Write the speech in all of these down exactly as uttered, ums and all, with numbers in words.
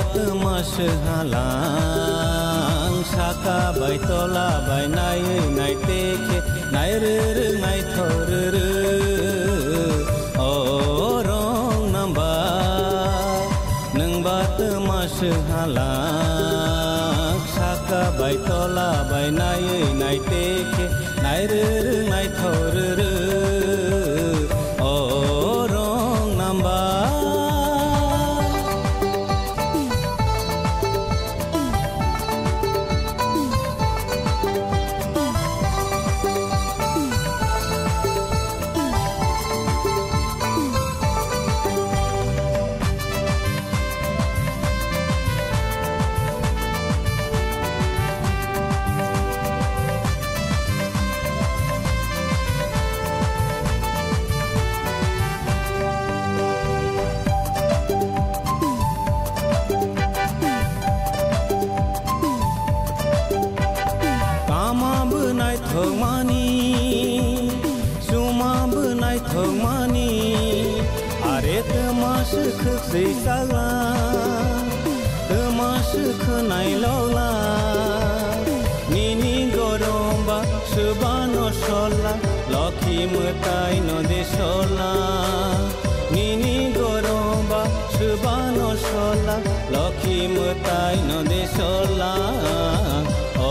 Twma swhalang saka bai tola bai naiwi nai tekhe nai rwrwng nai thorwrwng. O rong namba nwng ba twma swhalang saka bai tola bai naiwi nai tekhe nai rwrwng nai thorwrwng. O rong namba. Tama bwnai thokmani, suma bwnai thokmani, are twma swkhwk swi chagla, twma swkhwnai lokla, nini gorom ba swbano sola, lokhi mwtai no de sola, nini gorom ba swbano sola, lokhi mwtai no de sola. O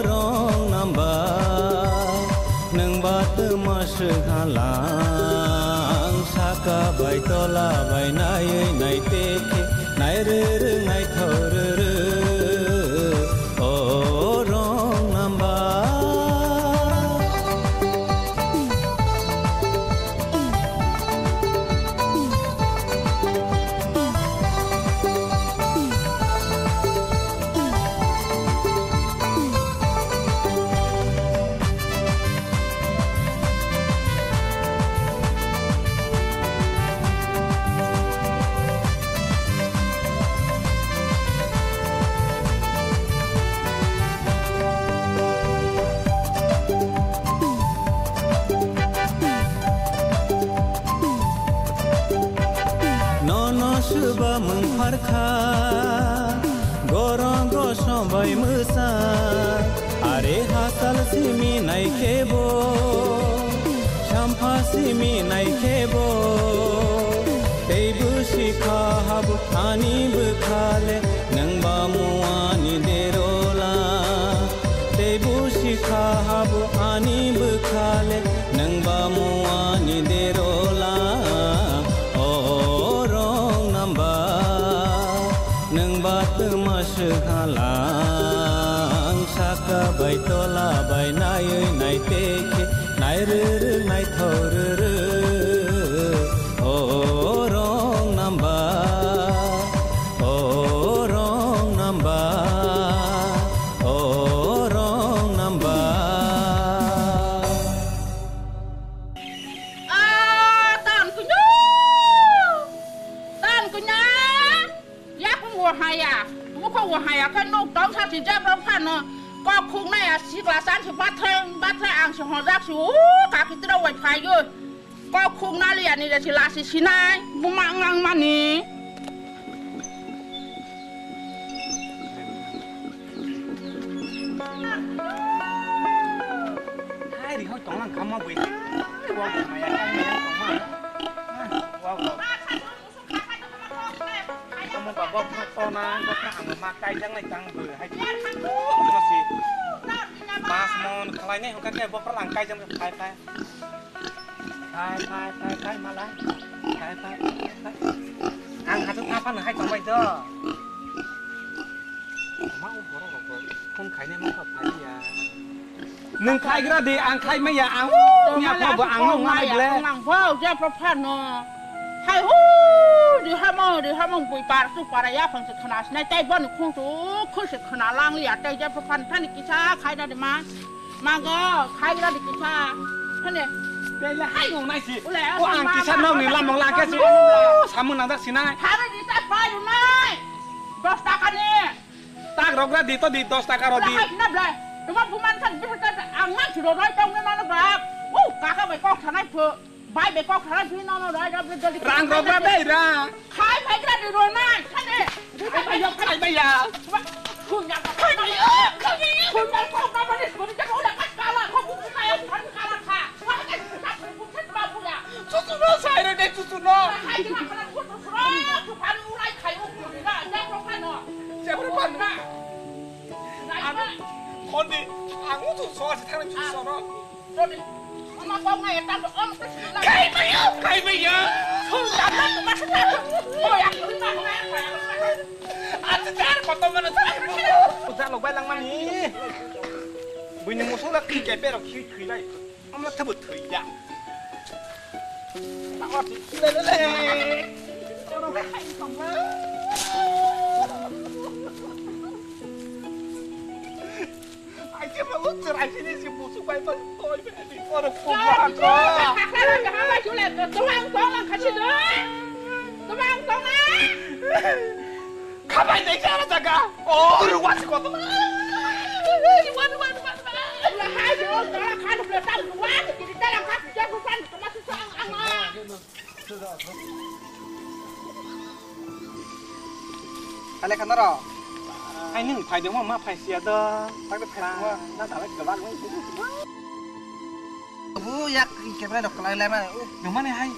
rong namba nwng ba twma swhalang saka bai tola bai naiwi nai tekhe nai rwrwng nai thorwrwng. O rong namba. Nono swba mung pharkha, gorong gosom bai mwsa, are hasal simi nai khebo, sampha simi nai khebo, tei bwswkha habu ani bwkhale, nwng ba muani derola. Tei bwswkha habu ani bwkhale, nwng ba muani derola. O rong namba, nwng ba twma swhalang saka bai tola bai naiwi nai tekhe nai rwrwng nai thorwrwng. O rong namba, o rong namba, o rong namba. Ah, tan kunya, tan kunya. Yakung wo haya, mukho wo haya, khe nuk tong sa si jab rong phano. Kok khuk na ya si glass an si bathai, bathai ang si hojak si, o, kaki tira wai phai yo. Kok khuk na liya ni si lasi sinai, buma ngang mani. Hai, ri hoi tong lang kama bui. Wa, wa, maya, maya, tong ma. Wa, wa. Omo ba bok no to na, bok no ang ma kai jang nai tang bo hai. Omo si. Mas mon khalai nai hokha khe bok lang kai jang phai phai. Phai, phai, phai, phai, mala. Phai, phai, phai, phai. Ang hato tha phano hai tongbai do. Ma o borok rok bo phone khainai ma kha phai ya. Nwng khaigra di, ang khai maya, ang o nya pha bo ang no ngai ble. Ang bo je pro phano. Hai hu, di hamo, di hamo bui par tu para ya phang se khna sinai tai bo ni khung tu khul se khna lang ya tai je pro phan thani kisa khai da di ma. Mago, khaigra di kisa. Hane. Bele hai nong nai si. Ule, o ang kisa nong ni lamong lang ke si. O, samung nang dak sinai. Khaigra di ta pai nai. Dos taka ni. Tak rogra di to di dos taka ro di. Ule, hai na ble. Tuma buman kan bisa ta ang man suro roi tong ni mano ba. O, kaka bai kok sanai pho. Bai bai kok khara jui nono rai rap jodi. Rang rok ra dei ra. Khai phai gra di ro nai khane. Khai phai Ya. Chuchu no sai re de chuchu no. Jepra phan. Ani khondi ang utu so ase thang chuchu no. Khai maya, khai maya. Ati jar koto mana jar. Uja lok bai lang mani. Buini musu la khi ke pero khi khi lai. Amla thabu thoi ya. Ai ke malu cerai sini si musu bai bai koi bai ni oro ko ba ko. Tawang tawang kasi do. Tawang tawang. Khabai dai sara jaga. Oh, ruwa si koto. Wan wan wan. Hai do tawang kan do tam wan. Kiri tawang kan do kan. Hale khana ro. Hai nung phai demo ma phai sia do. Tak phai demo. Na dala gabak nung. Bu yak kebra dok lai lai ma. Nung mane hai.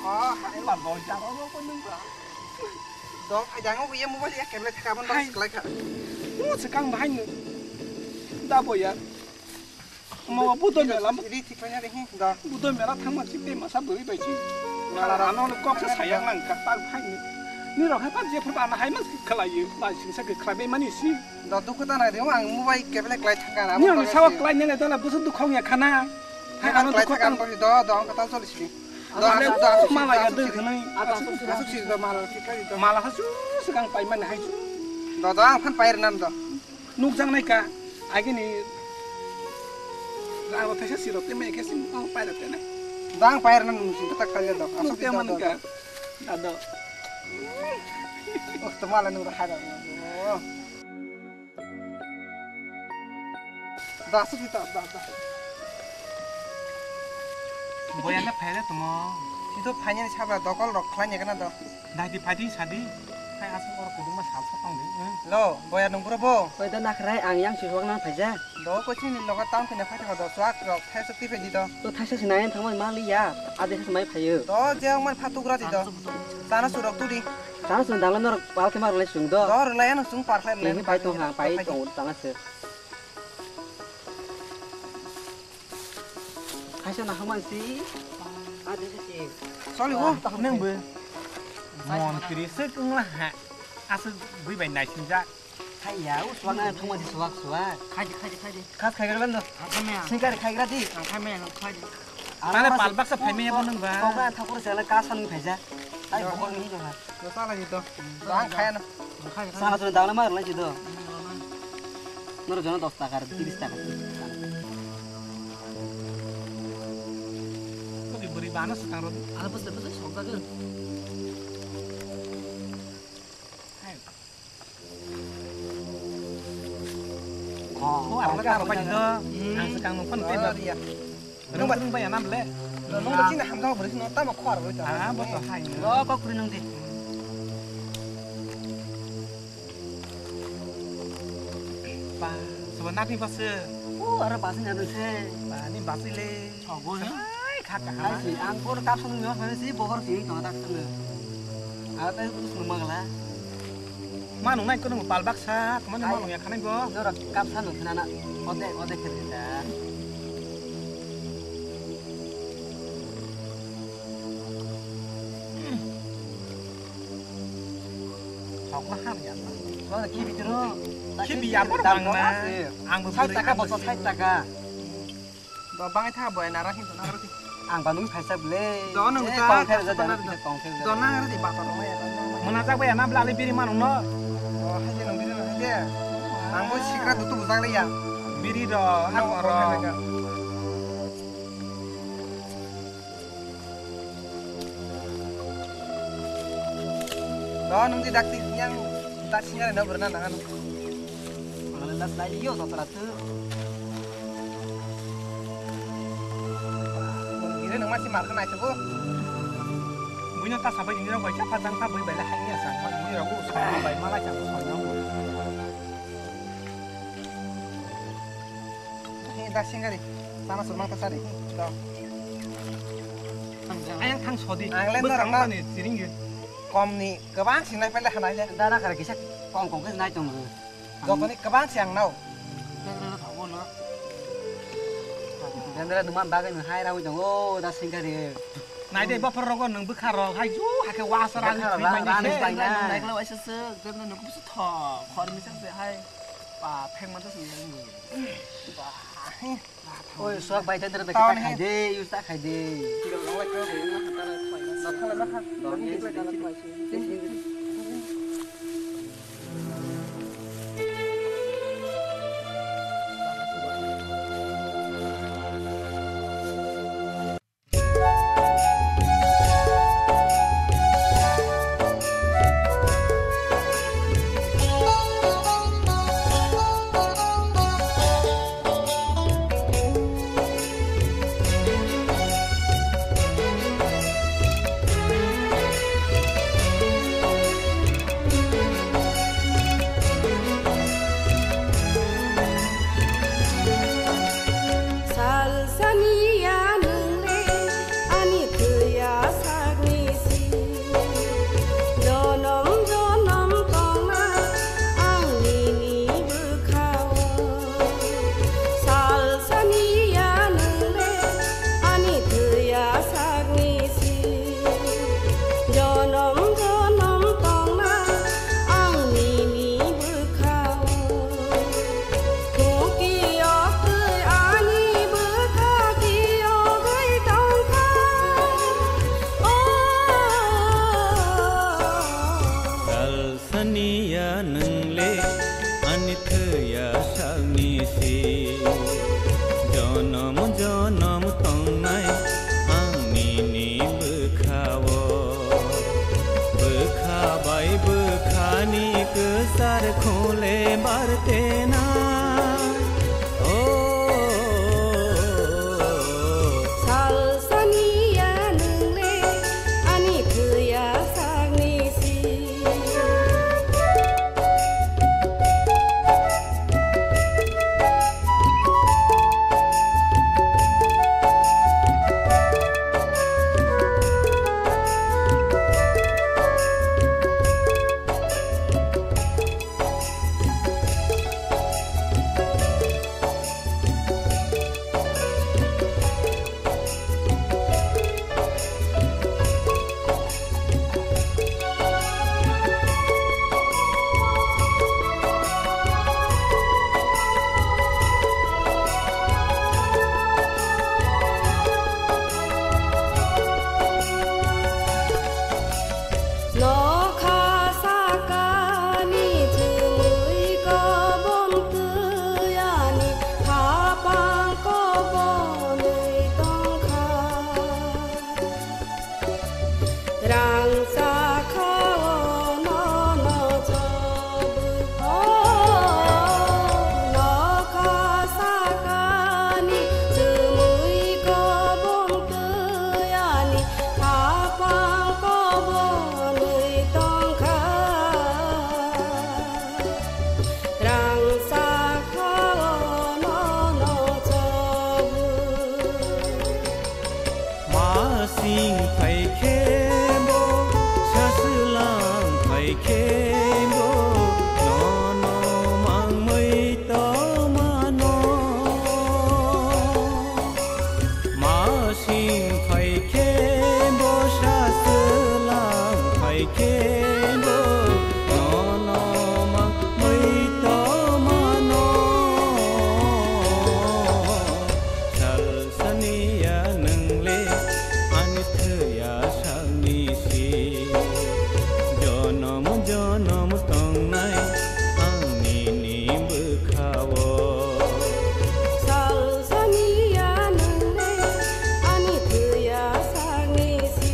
Oh, hai la bol ja ro ko nung ba. Dok phai dango ye mobile yak kebra thaka bon dok lai kha. Mu sekang bahai nung. Da bo ya. Omo bo budoi mela. Ri thik paina ri hi, da. Budoi mela thangma si tei masa bwrwi bai si. Mala rano kok sa sayang lang ka tal phai ni. Ni rok hai pan je phur ba na hai man khlai yo, ba sing sa khlai bai mani si. Da dukhu ta nai de ang mobile kebele klai thangka na. Ni rok ni sawa klai nele dala busu dukhong ya khana. Hai ano klai dukhong thangka ta. Ang do do ang kata choli si. Da asuk da asuk mala ya dul khnai. Asuk si da mala thik kai da. Mala ha su su kang pai mani hai su. Da da ang phan pai rnan da. Nukjak nai ka, agini rang rok thaisa sirok tei maya khe sini tamo pairok tene. Dang pair nang nung sing tak kali dok. Asuk tei manung ka, dado. Oh, tama la nung raha dok. Da asuk kita, da, da. Boya na phaile tamo. Sito phanya ni sabla dokol rok khlanya kana do. Dai di phai di sadi. Hai asuk oro kubungma sal sa tong di. Lo, boya nung bro bo. Koi da nakhrai ang yang si huak nang phaija. Do ko chini loga town kene phai thang do swak rok thai sok ti phai di do. To thaisa sinai thangma ma li ya. Ade sa mai phaio. Do je ang man phatuk ra di do. Sana surok tu di. Sana sun dangla nor pal ke mar lai sung do. Do rwlai ano sung par khlai. Ni pai tong ha pai tong tang ase. Kaisa na hamai si. Ade sa si. Soli wo nang bo. Mon kri sik wngla ha. Asuk bui bai naisingjak. Hai ya, u suwak na thangma si suwak suwak. Khaidi, khaidi, khaidi. Khas khaigra lando. Ang khamya. Singkar khaigra di. Ang khamya, ang khaidi. Tane pal baksa phaimaya bo nang ba. Kokra thakura sela ka san phaija. Ai bokor ni no ha. Lo sala ni to. Ang khaya na. Sana suna dana mar lai do. Noro jona dos taka, tiris taka. Kopi buri bana sutang ro. Ala bus bus sok jaga. Oh, ang ka ro ba do. Ang sakang nung phone tei ba. Rung ba rung ba ya nam le. Nung ba chini hamjak bwrwi no tamo khor ro. Ah, bo to hai. Lo kok pri nung di. Ba, sobo nagni base. O, aro base ni adon se. Ba, ni base le. Sobo ya. Ai, kha kha. Ai si, ang por kap sung yo phai si bogor si tong tak sung. Aro tai butu sung magla. Manung nai kono pal baksa, kmani manung ya khanai bo. Jora kap sa nung khnana. Ode, ode khe da. Thokla ham ya. Wala kibi tiro. Kibi ya bor bang na. Ang bo sait taka bosok sait taka. Ba bang tha boy nara hin to nara ti. Ang ba nung phaisa ble. Do nung ta kong thai ja da kong thai ja. Do nang ra di ba to nung ya. Mona jak ba ya na bla le biri manung no. O hai je nung biri nung hai je. Ang bo sikra dutu bujak le ya. Biri do ang ro. No, nung di dakti yang tak sinyal na berna nangan. Malah las lai yo satra tu. Ini nung masih marka naik tu. Buina ta sabai ini rong baca patang ta bui bela hanya sang. Bai malai chang soi no. He da singari. Sana surmang ta sari. Do. Ayang thang sodi. Ang le norok na ni siring ge. Kom ni kwbang sinai pele hanai le. Dara kar kisa kom kom ke nai tong. Jotoni kwbang se ang nao. Dendra thabo no. Dendra numan bagwi nwng hai rawi tongo, da singkari. Nai de, bopor rogo nwng bwkha rok hai ju, hakhe wasa rang Bwkha rok rang, rang se. Pai na. Nai kla waisa se, dendra nwng kusu tho, khor misa se hai. Pa, pheng ma ta se nwng. Pa, he. Oi, sok bai, tender bai, Taon kita he. Khai de, use ta khai de. Sal sani ya nwng le ani thwiya sakni si. Jonom jonom tongna ang nini bwkhao. Sal sani ya nwng le ani thwiya sakni si. Jonom jonom tongna ang nini bwkhao. Kuki oktwi ani bwkha kiyogwi tongkha. O. Sal sani ya nwng le ani thwiya sakni si. Jonom jonom tongnai ang nini bwkhao. Bwkha bai bwkhani kwchar khole barte na. O. Sal sani ya nwng le ani thwiya sakni si. Nokha sakani chumui kobom twiani khapang kobonwi tongkha. Rang sakha o nono chobwi o nokha sakani chumui kobom twiani khapang kobonwi tongkha. Rang sakha o nono chobwi. Masing phai khe bo, saswlang phai khe bo, nono mangmui tongmano. Masing phai khe bo, saswlang phai khe bo, nono mangmui tongmano. Sal sani ya nwng le ani thwiya sakni si. Jonom jonom tongnai ang nini bwkhao. Sal sani ya nwng le ani thwiya sakni si.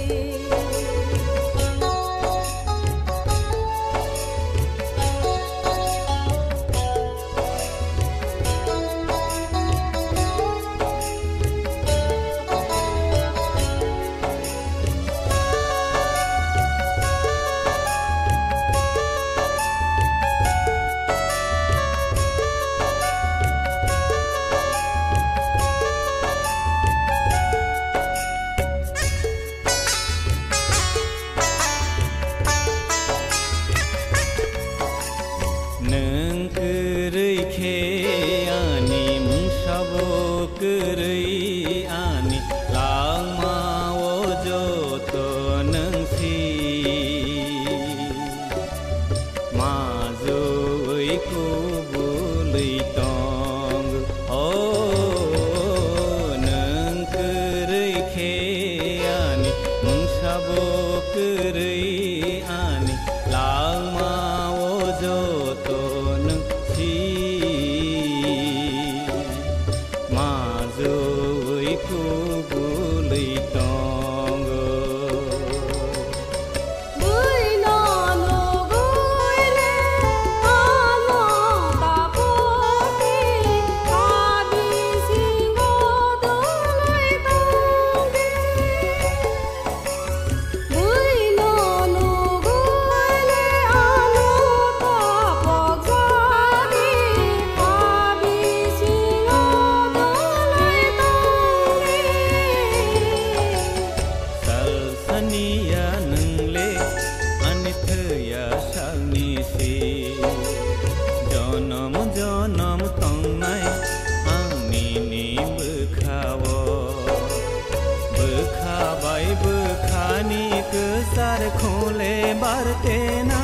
Tena,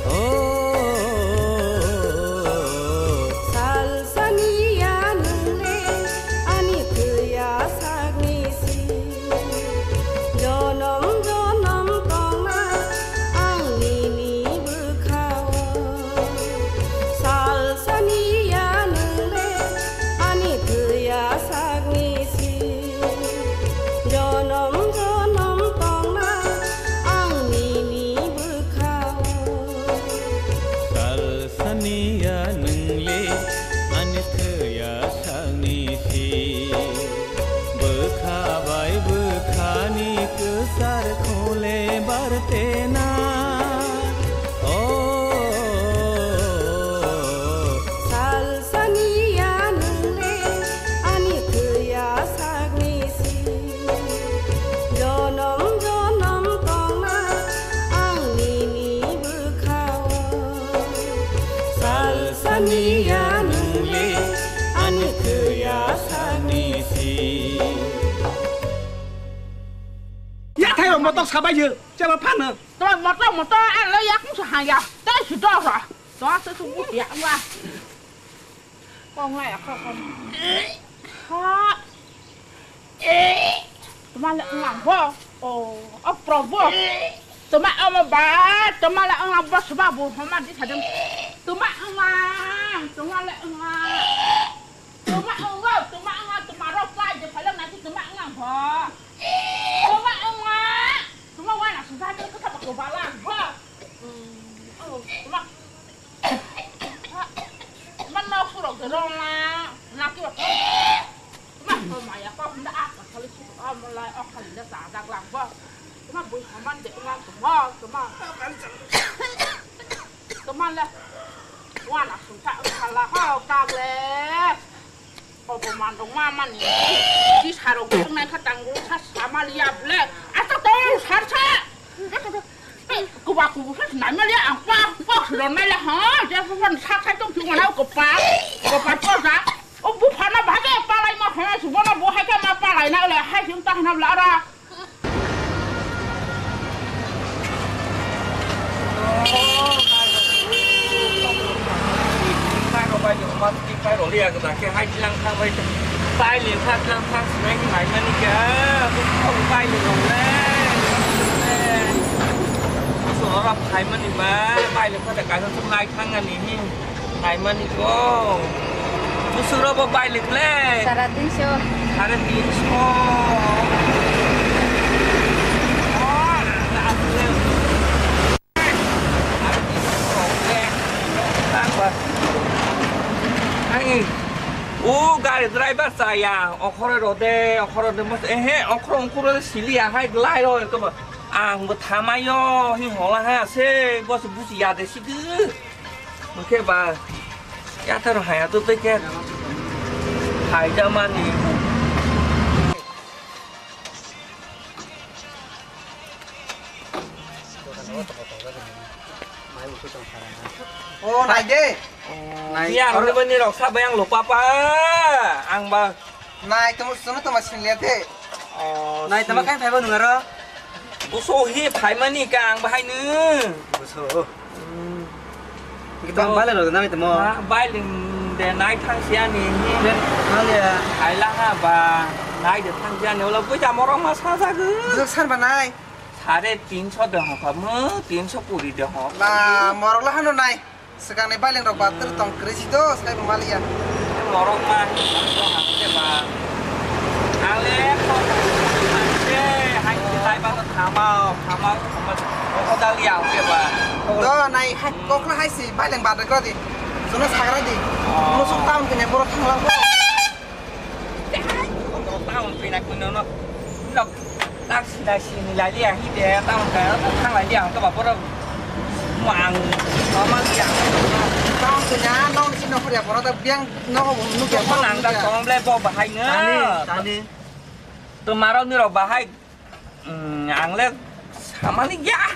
o, sal saniya nungle ani thwiya sakni si. Jonom jonom tongna ang nini bwkhao. Sal saniya nungle ani thwiya sakni si. Jonom jonom tongna ang nini bwkhao. Sal saniya nungle ani thwiya sakni si. Bwkha bai bwkhani kwchar khole bartena. O, sal saniya nungle ani thwiya sakni si. Jonom jonom tongna ang nini bwkhao. Sal saniya nungle ani thwiya sakni si. Ya thayo motor sabai je, chalo phano. Toma motor motor ang lo yak musa haya. Tai si dora. Toma se su bu ya wa. Kong lai kong kong. Ha. Toma le ngang bo. Oh, oh, probo. Toma ama ba, toma le ngang bo, seba bu homa di sadem. Toma ngang, toma le ngang. Toma ngang, toma ngang, toma rok lai je phalem na toma ngang bo. Toma ngang, toma wa na susa ke kata ko bala bo. Oh, toma. Man nok surok de rong na, na ki wa. Ma ko ma ya ko hunda a ka khali su a mo lai o khali da sa dak lang ba. Ma bui haman de ma ko ma ko ma. Ko ma la. Wa na sun ta ka la ho ka le. Obo man rok ma mani. Di sarok tung nai kha tang ro sa sa ma li ya ble. A ta to sar sa. Kuba kubu sa nai ma li ang pa pa ron nai la ha. Ja pa sa sa khai tong chu na ko pa. Ko pa to sa. O bu pha na ba ke pa lai ma pha na su bo na bo hai ka ma pa lai na le hai sing ta na la ra. Pai rok bai rok ma ti pai rok liya gada ke hai tilang thang bai pai lin thang tilang thang sinai ni mai mani ka bu pai lin rok le. So ora pai mani ba pai lin thang da ka so nai thang ani hi. Naimani ko. Busuk rok bo bai lik le. Sare tinso. Sare tinso. Oh, ang asle. Sare tinso rok le. Ang ba. Ang i. O gari driver saya. Okhoro rode, okhoro de mas. Ehe, okhoro ongkhoro de sili ahai glai ro to. Ang bo thamayo hi hola ha se. Bos busi ya de sidi. Hwnkhe ba yathar haya to tei khe phaijamani. O nai de. Nai. Iya, aro bini rok sa bayang lo papa. Ang ba Nai, tamo, tamo, tamo sinliya de. Oh, nai, tamo si- khain phaibo nung aro? Buso hi phaimani ka ang bahai nung. Buso. Hmm. Kita ang bale lo nang tamo. Ha, bale de nai thang siya ni. De, bale ya. Hai la ha ba, nai de thang siya ni. Ola bui jamo rong ma sa sa gu. Buso san ba nai. Sare tinso de ho ka mo, tinso kuri de ho. La, morok la hano nai. Swkangni bailing rok ba twrwk tong kwrwi si do, swkang bo maliya. Morok ma, ang bo hapte ba. Ang le kok hapte, hai si tai ba no thamao, thamao, thamao. Kok dal ya ang ke ba. Do nai hai kok na hai si bailing ba de kro di. Jono sagra di. Oh. Musuk town kene borok thanglang ko. Tei hai, town pinai kuni no. Lok, tak sida sini lali ang hide, town ka, thang lali ang to bapor. Mo ang, mama li ang. Town kuni no sino korea pora ta biang no ho nukya. Ko nang da tong ble bo bahai nge. Tani, tani. To maro ni ro bahai. Hmm, ang le samani ya.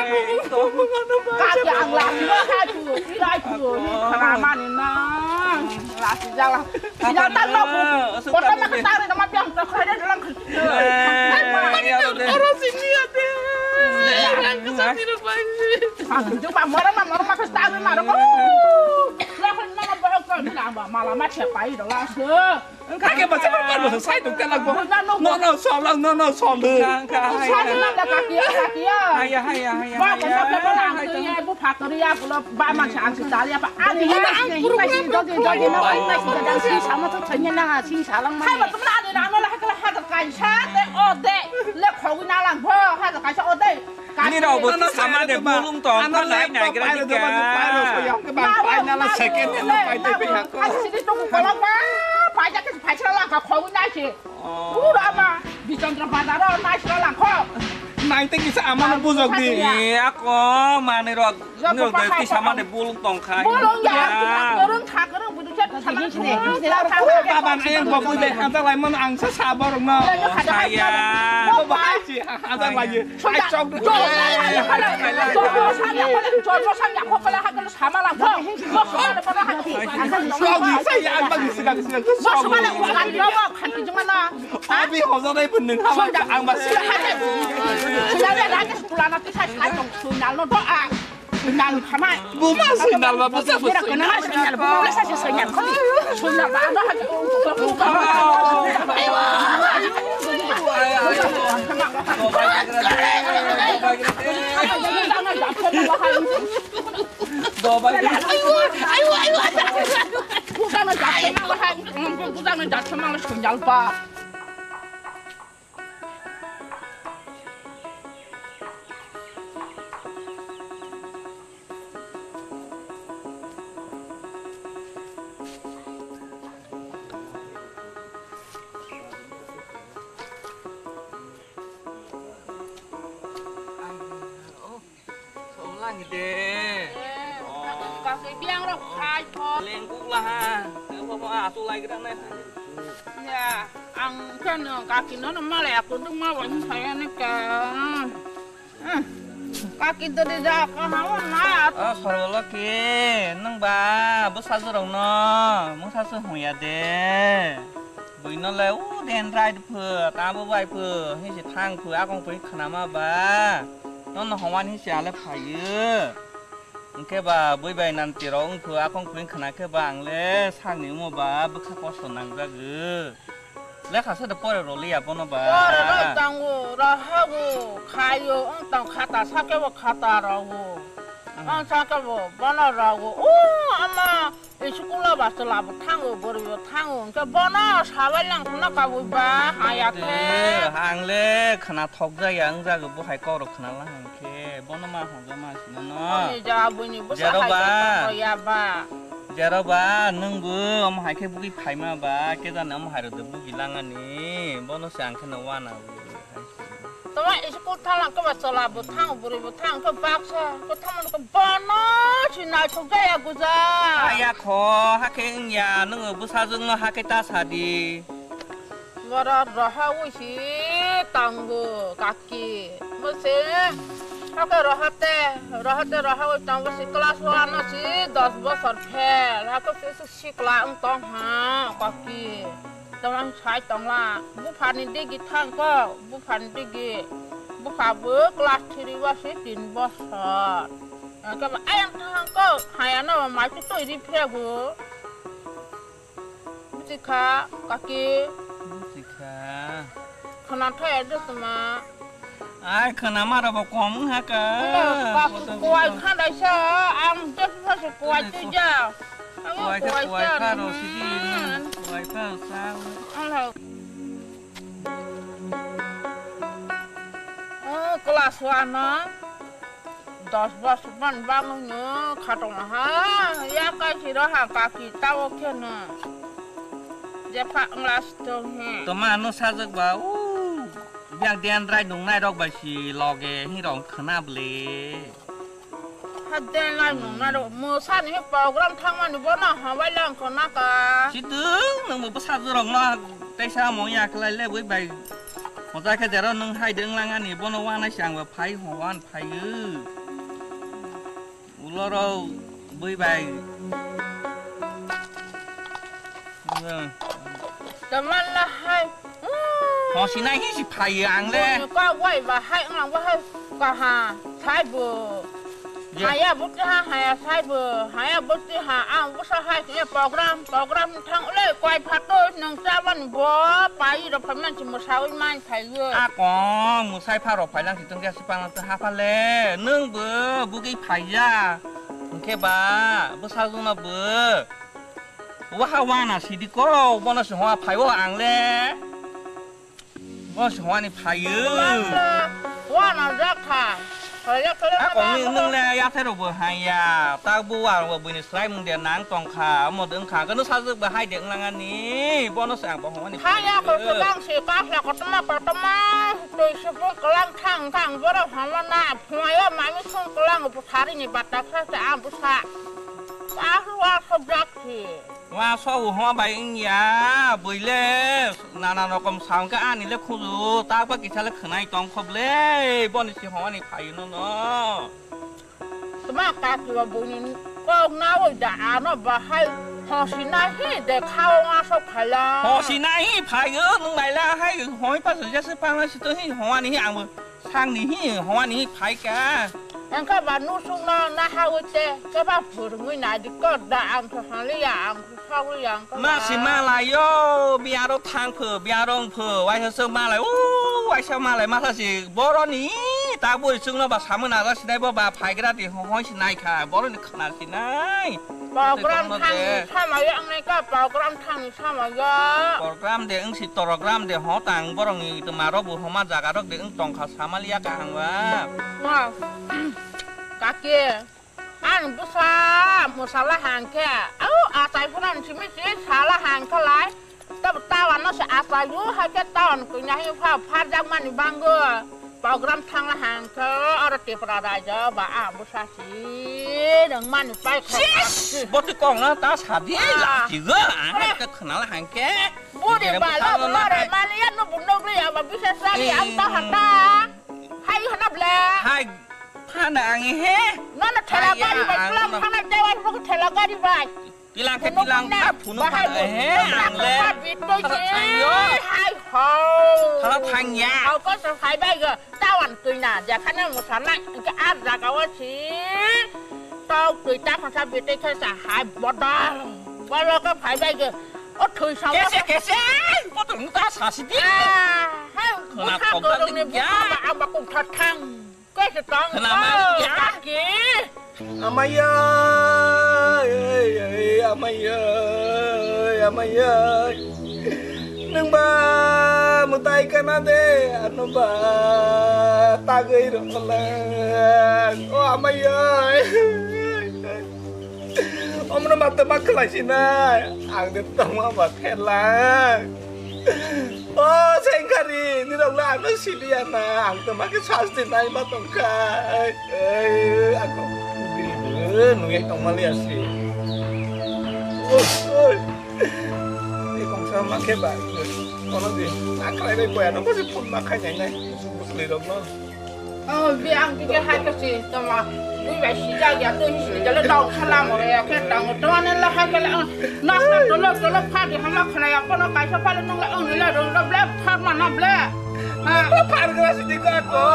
Kaki ang lasi ba kaki, ilai ku, ni khamani na. Lasi jala. Sida ta lo. Kota ma ka tare ma piang ta khare dalam. Oro sini ate. Rang ka sani ro pai. Ang tu ma mora ma mora ma ka tare ma ro. Lo khon ma ba ko ni na ba mala ma che pai ro la se. Kake ba chama ba lo sai tung te lang bo. No, no, so lang, no, no, so lu. Kang, kang, hai, hai. Hai, hai, hai, hai, hai. Ba ko ma ko lang ya bu factory ya ko ba ma sa ang sa ya ba. Ani ya ang puru ma si dogi dogi no ai ma si da si sama to thanya na si sa lang ma. Hai ba tum na ani na no la ka ha ka kai sa de o de. Le khogwi na lang bo ha ka kai sa o de. Ani rao bo sama de bulung tong kha lai nai gra di ka. Sini tung kolok ba. Paja ke paja lang ka khogwi na si. Ura ma. Bichandra bazar o na si lang kho. Nai te kisa amano bujok di. E ako mani rao. Ni rao de ti sama de bulung tong kha. Bulung ya. Thakrung thakrung budu chat. Baba, ayang bo bui bai hamjak lai mano, ang sa sa borok no. Saya. Bo bahai si hamjak lai. Ai chok. Chok ni saya ang bagi sigang sigang. Abi hojak dai pun neng haba ang basi. Buma sui nalba bwsa sui. Solangi de. Kasi biang rok khai pho. Lengkuk lah ha. Apa mau atu lagi dah nih. Ya, ang kan kaki nono malai aku dong mau ini saya nih kan. Kaki tadi dah kau hawa mat. Oh, soroloki, neng ba, bwsajwk rok no, mungsa se hung ya de. Bui no le, u den rai de pho, tamo bai pho, hi se thang pho, akong pho khnama ba. Nono hongwan hi se ale phaio. Hwnkhe ba bui bai nan tiro wng pho, akong pho khna khe ba ang le sakni omo ba bwkha kosto nangjagw. Lekha se de pore rw liya bono ba. Pore rw tango, rahago, khayo, wng tang khata sakebo khata rogo. Ang sakebo bono rogo. O ama, school ba chwla bo thango, bwrwi bo thango. Hwnkhe bono sabai lang khna kabui ba, haya khe. Ang le khna thok jaya wng jagw, bo hai kok rok khna la hang khe. Bono ma hwnjak ma sino no. Ani ja buini bwsa Jero hai ba. Tongya ba. Jero ba, nwng bo omo hai khe bugwi phaima ba, khe jani omo hai rok de bugwi langani, bono se ang khe no wana bo. Tama school thalang khe ba chwla bo thang, bwrwi bo thang, khe baksa, khe thamani khe bono si naithok jaya guja. Aya kho, hakhe wngya, nwng bwsajwk no hakhe ta sadi. Boro roha uisi tango kaki. Bose hake rohate, rohate roha ui tango si class one si dos bosor fail. Hake si sikla wng tong ha kaki. Tamang sai tongla. Buphani digi thang ko, buphani digi. Bupha bo class three ba si tin bosor. Hake ba ayang thang ko, hayano mai tu tui ri phegu. Buchikha, kaki. Buchikha. Khwna thaya de tuma. Ai, khwna mara bo kom wng ha ka. Kuai kha dai sa, ang je pha se kuai twi ja. Ang kuai kha, kuai kha ro sidi, kuai kha sa. Ang ha. Oh, class one na. Dos bosor man bangwi no khatong ha, ya kaisi ro ha kaki tao khe no. Je pha wngla stong he. Toma no sajak ba, u, biang den rai nung nai rok bai si loge hi rong khna ble. Ha den lai nung nai rok, mo sani he program thangmani bono ha bai lang khna ka. Sidung nung mo bwsa jorok no, teisa mo ya khlai le bui bai. Moja khe jero nwng hai de wnglang ani, bono wanai se ang bo phai hwn phai o. Ulo rok bui bai. Taman la hai. Hosi nai hi si phai o ang le. Ka wai ba hai wnglang ba hai kaha sai bo. Haya bwtwi ha, haya sai bo, haya bwtwi ha, ang bwsa hai khe program, program thang le koi phato nung chaban bo, pai ro phaman si mwsawi man phai o. A kong, mwsai pha ro phai lang si tong khe si pang tong ha pha le, nung bo bugui phai ya, hwnkhe ba, bwsa jung no bo, waha wana sidi ko, bono si hoa phai o ang le. Bo songwani phaio. Wana jakha. Phaiya khe. A kongni nwng le yathai rok bo haiya. Tak bo wa rok bo buini swrai mung de nang tong kha. Omo de wng kha. Khe no sajwk bo hai de wng lang ani. Bono se ang bo hongmani. Haiya ko khe bang se kasla kotorma kotorma. Twi se phung kwlang thang thang borok hama na. Phunga ya mami phung kwlang bo thari ni bata kha se ang bwsa. Aswk aswk jak khe. Wa so homa bai wngya, bwile nana rokom sa hwnkhe ani le khuju, tak ba kisa le khwnai tong kho bwle, boni si homa ni phaio no no. Tma kaki ba buini kok nawi da ano bahai hosi nahi de khao aswk khaila. Hosi nahi phaio, nwng naila hai hoi pa jase pangna sito hi homa ni hi ang bo. Sangni hi, howani hi phaikha. Engkha ba nusukno nahawi te kebak phwrwngwi naidi kok da, ang khe haliya, ang khe sagliya, engkha ba. Ma si malaio, biyaro thang pho, biyaro wng pho, waisa se malai, o waisa malai masa si boroni ta bui chwngno ba samwi naja sinai bo ba phaigra di hoi si naikha, boroni khna sinai. Program thangni samaya wngnaikha, program thangni samaya. Program de wngsi, program de ho tang borokni tmarok bo homa jagarok de wng tongkha samaliya kaham ba. Kaki, ang bwsa mwsala hangkhe, au achai phano simi si sala hangkha lai. Tab-, tawan no se achaio, hakhe tawan kwina hi pha-, pharjakmani bango. Program thangla hangkhe, oro Tripura raijo ba, a bwsa si, nang mani pai kha. Sis! Boti kong na ta sadi, ah. Lachigo, ah, hai ta khwnala hangkhe. Buri bala, bore, maliya no bundo bri, aba bisa sari, eh, ang ta hata. Hai hana ble. Hai, phana ang he. Nono thela gari bai, ang tulang no. Phana tewa buku thela gari bai. Tilang khe tilang kha phunu kha he ang le. Thala thangyo. Hai ho. Thala thangya. Au ko sa phai bai ga tawan tuina ja khana mo sana ke ar jaga wa si. Tau tui ta khasa bete khe sa hai bodol. Bolo ko phai bai ga. O thui sa. Kese kese. Bodol ta sa si di. Ah, hai. Khana kok da ni ya. Ang ba kung that thang. Kok se tong. Khna ma ya. Kaki. Amaya, ei, ei, amaya, amaya. Nwng ba mwtai kana de, ano ba tagwi rwkhalang. O amaya. Omono matwma khlai sinai, ang de tongma ba pherlang. O Sengkari, nirok le ano siliya na, ang tongma khe sasti nai ma tongkha. Ei, ei, ako. Nungya tongma liya si. Oi, oi. Ei kongsa ma khe ba. Kono di, akhrai bai boya no, bosi phone ma khai nai nai. Bwsli rok no. Oh, bi ang tike hai khe si tongma. Bui bai sijak ya, twi sijak le dok khala mo ya khe tong. Tongma ne la hai khe le, oh, nak nak tolok tolok pha di hama khna ya, kono kaisa pha le nong le, oh, le rong le ble pha ma na ble. Ha. Pha gra si di ka ko.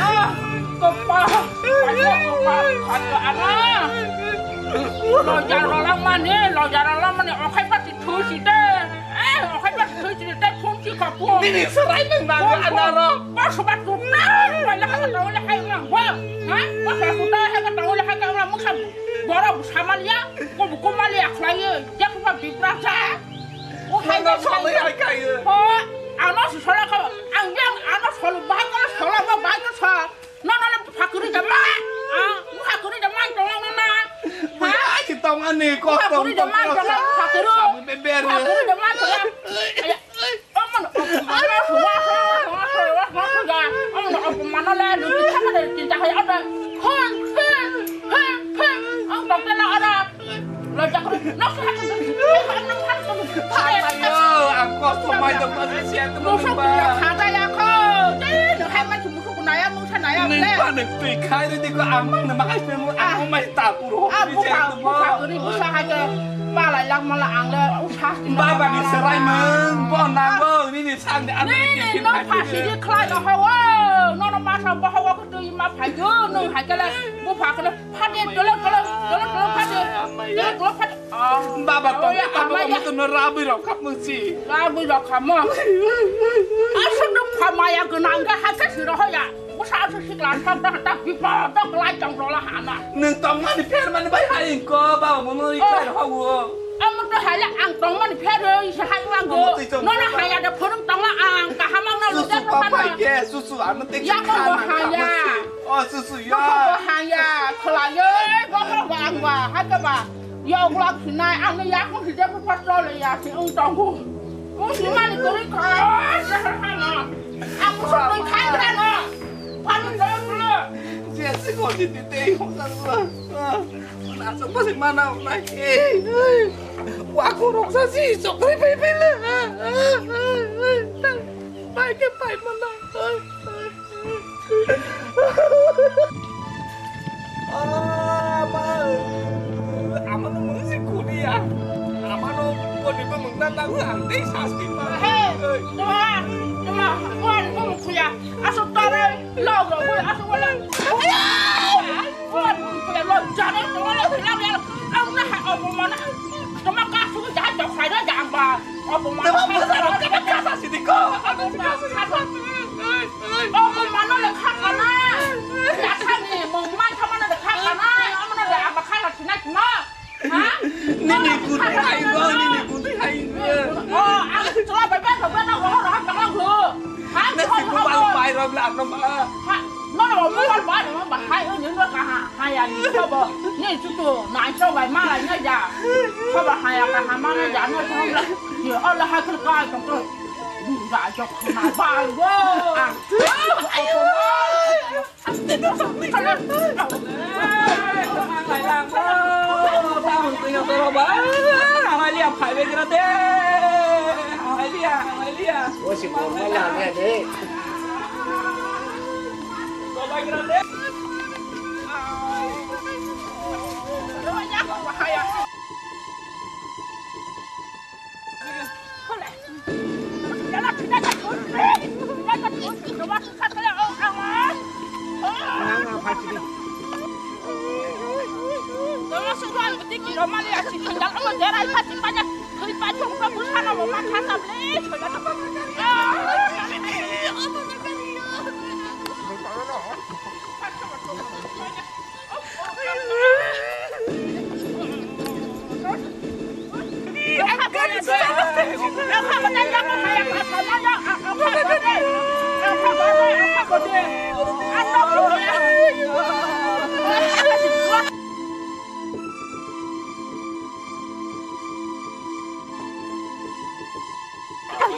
Ah, ko pa. Kaisa ko pa, kaisa ana. Lo jar lo lang mani, lo jar lo lang mani, okhai pa ti thu si de. Eh, okhai pa ti thu si de, phone si ka phone. Nini serai nang nang ana ro. Ba sobat tu nang, wala ka tau le hai nang wa. Ha? Ba sa ku ta hai ka tau le hai ka nang mukha. Bora bu samalia, ko bu ko malia khlai. Ya ku ba bibra sa. O hai ka samalia hai ka. Ho, ano sala ka. Ang yang ano sala ba ka sala ba ba ka sa. No, no, no, phakuri da ma. Ah, phakuri da ma tong na na. Oi, ai ki tong ani ko tong. Phakuri da ma tong, phakuri. Sabu be ber. Phakuri da ma tong. Ai, oh, man, oh, man, oh, man, oh, man, oh, man, oh, man, oh, le, ni sama de, cinta hai ada. Hon, hon, hon, hon. Ang tong na ada. Lo jak ro. No, hon, hon, hon, hon. Phaio, ang kosto mai tong ma sia tu. Musa ba. Khada ya kho. Te, no hai ma. Naya mungsa naya ble. Neng pa neng twi khai rw di ko ang mang nang ma khai pe mo ang mai ta puro. Ah, buka buka kuri busa hai ke palai lang mala ang le usa. Baba ni serai mung bo nang bo ni ni sang de ang ni ni no pha si di khlai no hawo. No no ma sa bo hawo ko twi ma phai jo no hai ke le bu pha ke le pha de dolo dolo dolo dolo pha de. Dolo dolo pha de. Baba tong ya, baba mo to no rabui rok khap mung si. Rabui rok khap mo. Asuk duk pha maya gwnang ga hai ke si ro ya. Busa asuk sikla thok da ta bipod dok lai tong ro la hana. Nung tong mani pher mani bai hai ko baba mo no i khai ro hawo. Amo to hai la ang tong mani pher ro i sa hai lang go. No no hai ya da phurung tong la ang ka hamang na lu ja ko pha na. Susu ano te ya ko hai ya. O susu ya. Ko hai ya. Khlai ye ko ko ba ang ba hai ka ba. Yoglak sinai, ang yakung sijak patrol ya si ung tongku. Ung simani kuri kha. Aku sotoi khai brano. Panu dong dulu. Jessica Sini tei hosan ma. Mana sok pasi mana nai. Waku roksa si sok pai pai pai le. Pai ke pai mana. Ama, ama no mung si kudia. Ama no kodi ba mung na na ang tei sasti pa. He, tuma, tuma, kuan ko mung kuya. Aso tare, lo lo, aso wala. Kuan ko mung kuya, lo jare, tuma lo, lo, lo. Ang na ha, o mana. Tuma ka su ja, ja, sa ja, ja, ba. Tama mo sa ro ka ka sa si di ko. Ano si ka sa sa. O ko mano le kha kana. Ya sa ni mo man tha mano le kha kana. Amano le aba kha la sina kma. Ha? Nini kun hai go, nini kun hai go. O, ang chula bai bai bai na ho ro ha ka lo. Ha? Na si ko ba pai ro la no ma. Ha? No no mo ba ba ba hai o ni no ka ha. Haya ni sobo, ni chutu, nai sobai malai ngai ja. Sobo haya ka hama ngai ja, ngai sobo la. Ni Allah ha kul kai tong to. Ni ja jok na bai wo. Ayo. Amalia, phai be gra de. Amalia, Amalia. O si ko ma la ne de. Ko bai gra de.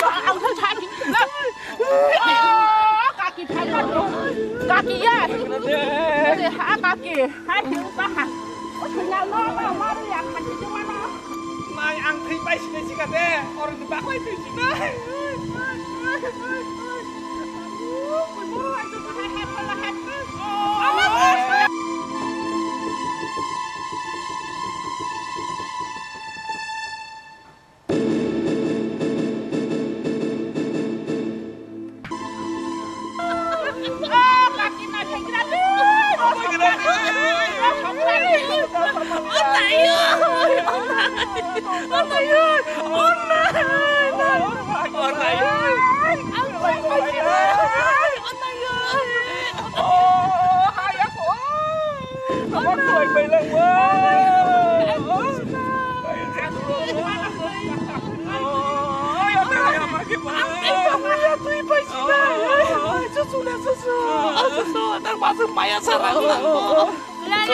Ang thai thai. Oh, kaki thai thai. Kaki ya. Ore ha kaki. Hai thai pa ha. O thai ya no no ma ri ya khan thai ma no. Nai ang thai pai sinai sika de. Or ni ba hoi thai sinai.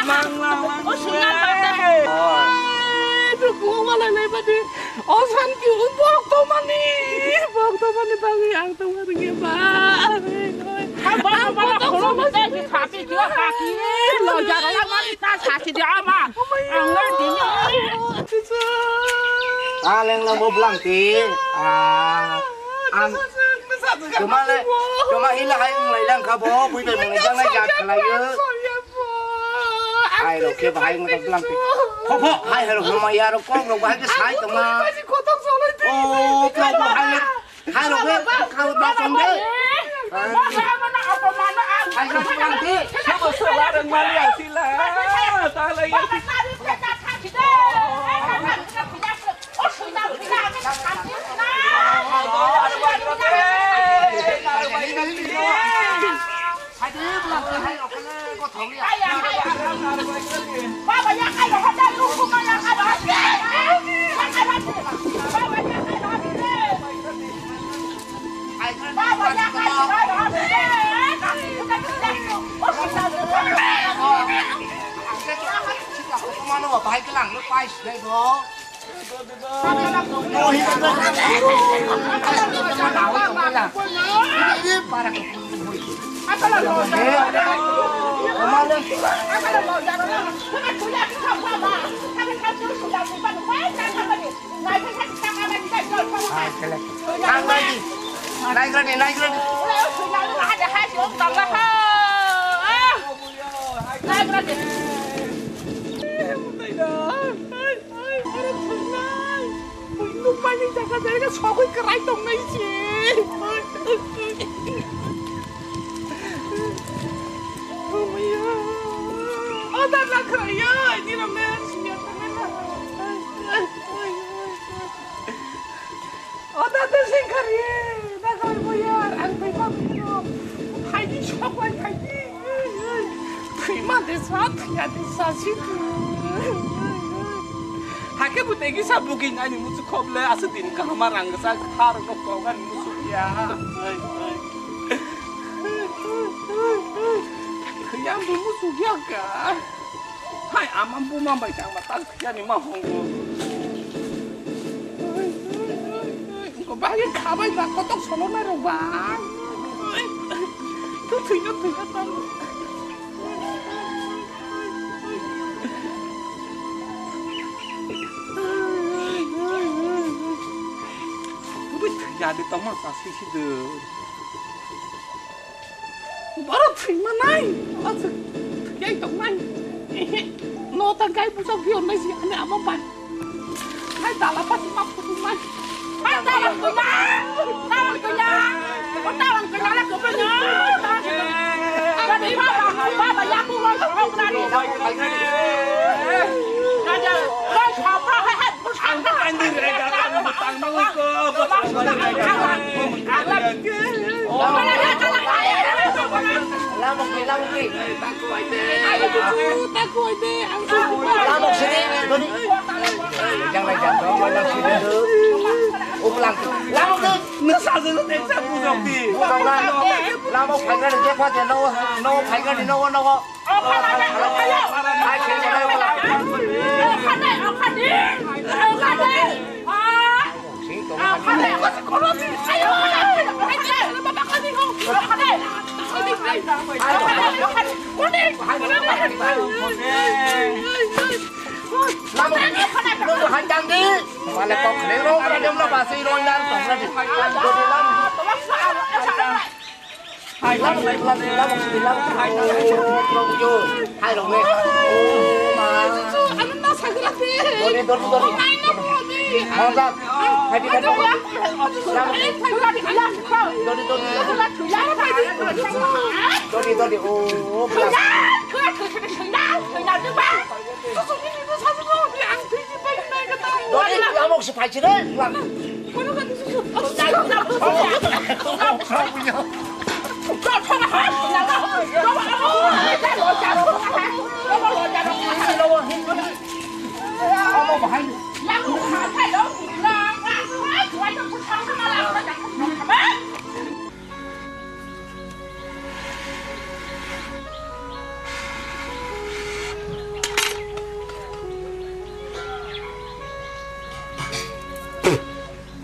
Mang, mang, mang. O sungna mata. Ai, duku wala lai badi. O santi, o bok to mani. Bok to mani bangi ang to mani ba. Hai, bok to mani khoro mate si khapi kyo kaki. Lo jara la mani ta sasi de ama. Ang lo dini. Aleng lo mo blang ti. Ah. Ang. Cuma le, cuma hila hai nglai lang kha bo, bui bai mung jang nai jak khlai yo. Hai rok khe bahai wng tong tlang. Pho pho, hai hai rok no maya rok kok rok bahai khe sai tong na. O, pro bahai, hai rok khe kau da tong de. Hai rok tlang de. Sabo sabo rang mali asila. Ta lai. Bahai khe lang no pai sinai bo. Naigrani, naigrani. Nukmani jaga jaga sogwi kwrai tongnai se. O dada khwraio, nirok nang singya tongnai na. O dada singkhario, dada boyar, ang twi ma bino. Phaidi sok bai phaidi. Thwima de sa, thwiya de sa si. Hakhe bo tegi sa bugin ani musu khoble, asa din kahama rang sa khar no kogan musu ya. Thwiya bo musu ya ka. Hai, ama buma bai tangma tal phiya ni ma hongo. Ko bagi khabai ba kotok solo na rok ba. Tu thwi no thwi no tam. Bui thwi ya de tama sa si si de. Borok thwi manai, aswk thwi tongnai. Ehe, no ta gai bujak biyor nai si ani amo bai. Hai dala pati ma phutu mai. Hai dala kuya, dala kuya. O dala kuya la kuya. Dala kuya. Dala kuya. Dala kuya. Dala kuya. Lamok ni, lamok ni. Lamok sini, doni. Jangan, jangan, jangan, jangan sini. Uplang. Lamok ni. Nasa sini, tensa bujok di. Bujok na. Lamok phaikar, jepha de, no, no, phaikar di, no, no. Mane kok khne ro, ro, ro, ro, basi ro, yan, tong, ro, di. Lamok, lamok, lamok, lamok, lamok, lamok, yo. Hai, rong, eh. Oh, ma. Ano na sagra te. Dori, dori, dori. Mai na mo ni. Mo ja. Hai, di, hai, di. Lamok. Dori, dori, dori. Dori, dori, oh, oh, lamok. Dori, lamok se phai chire.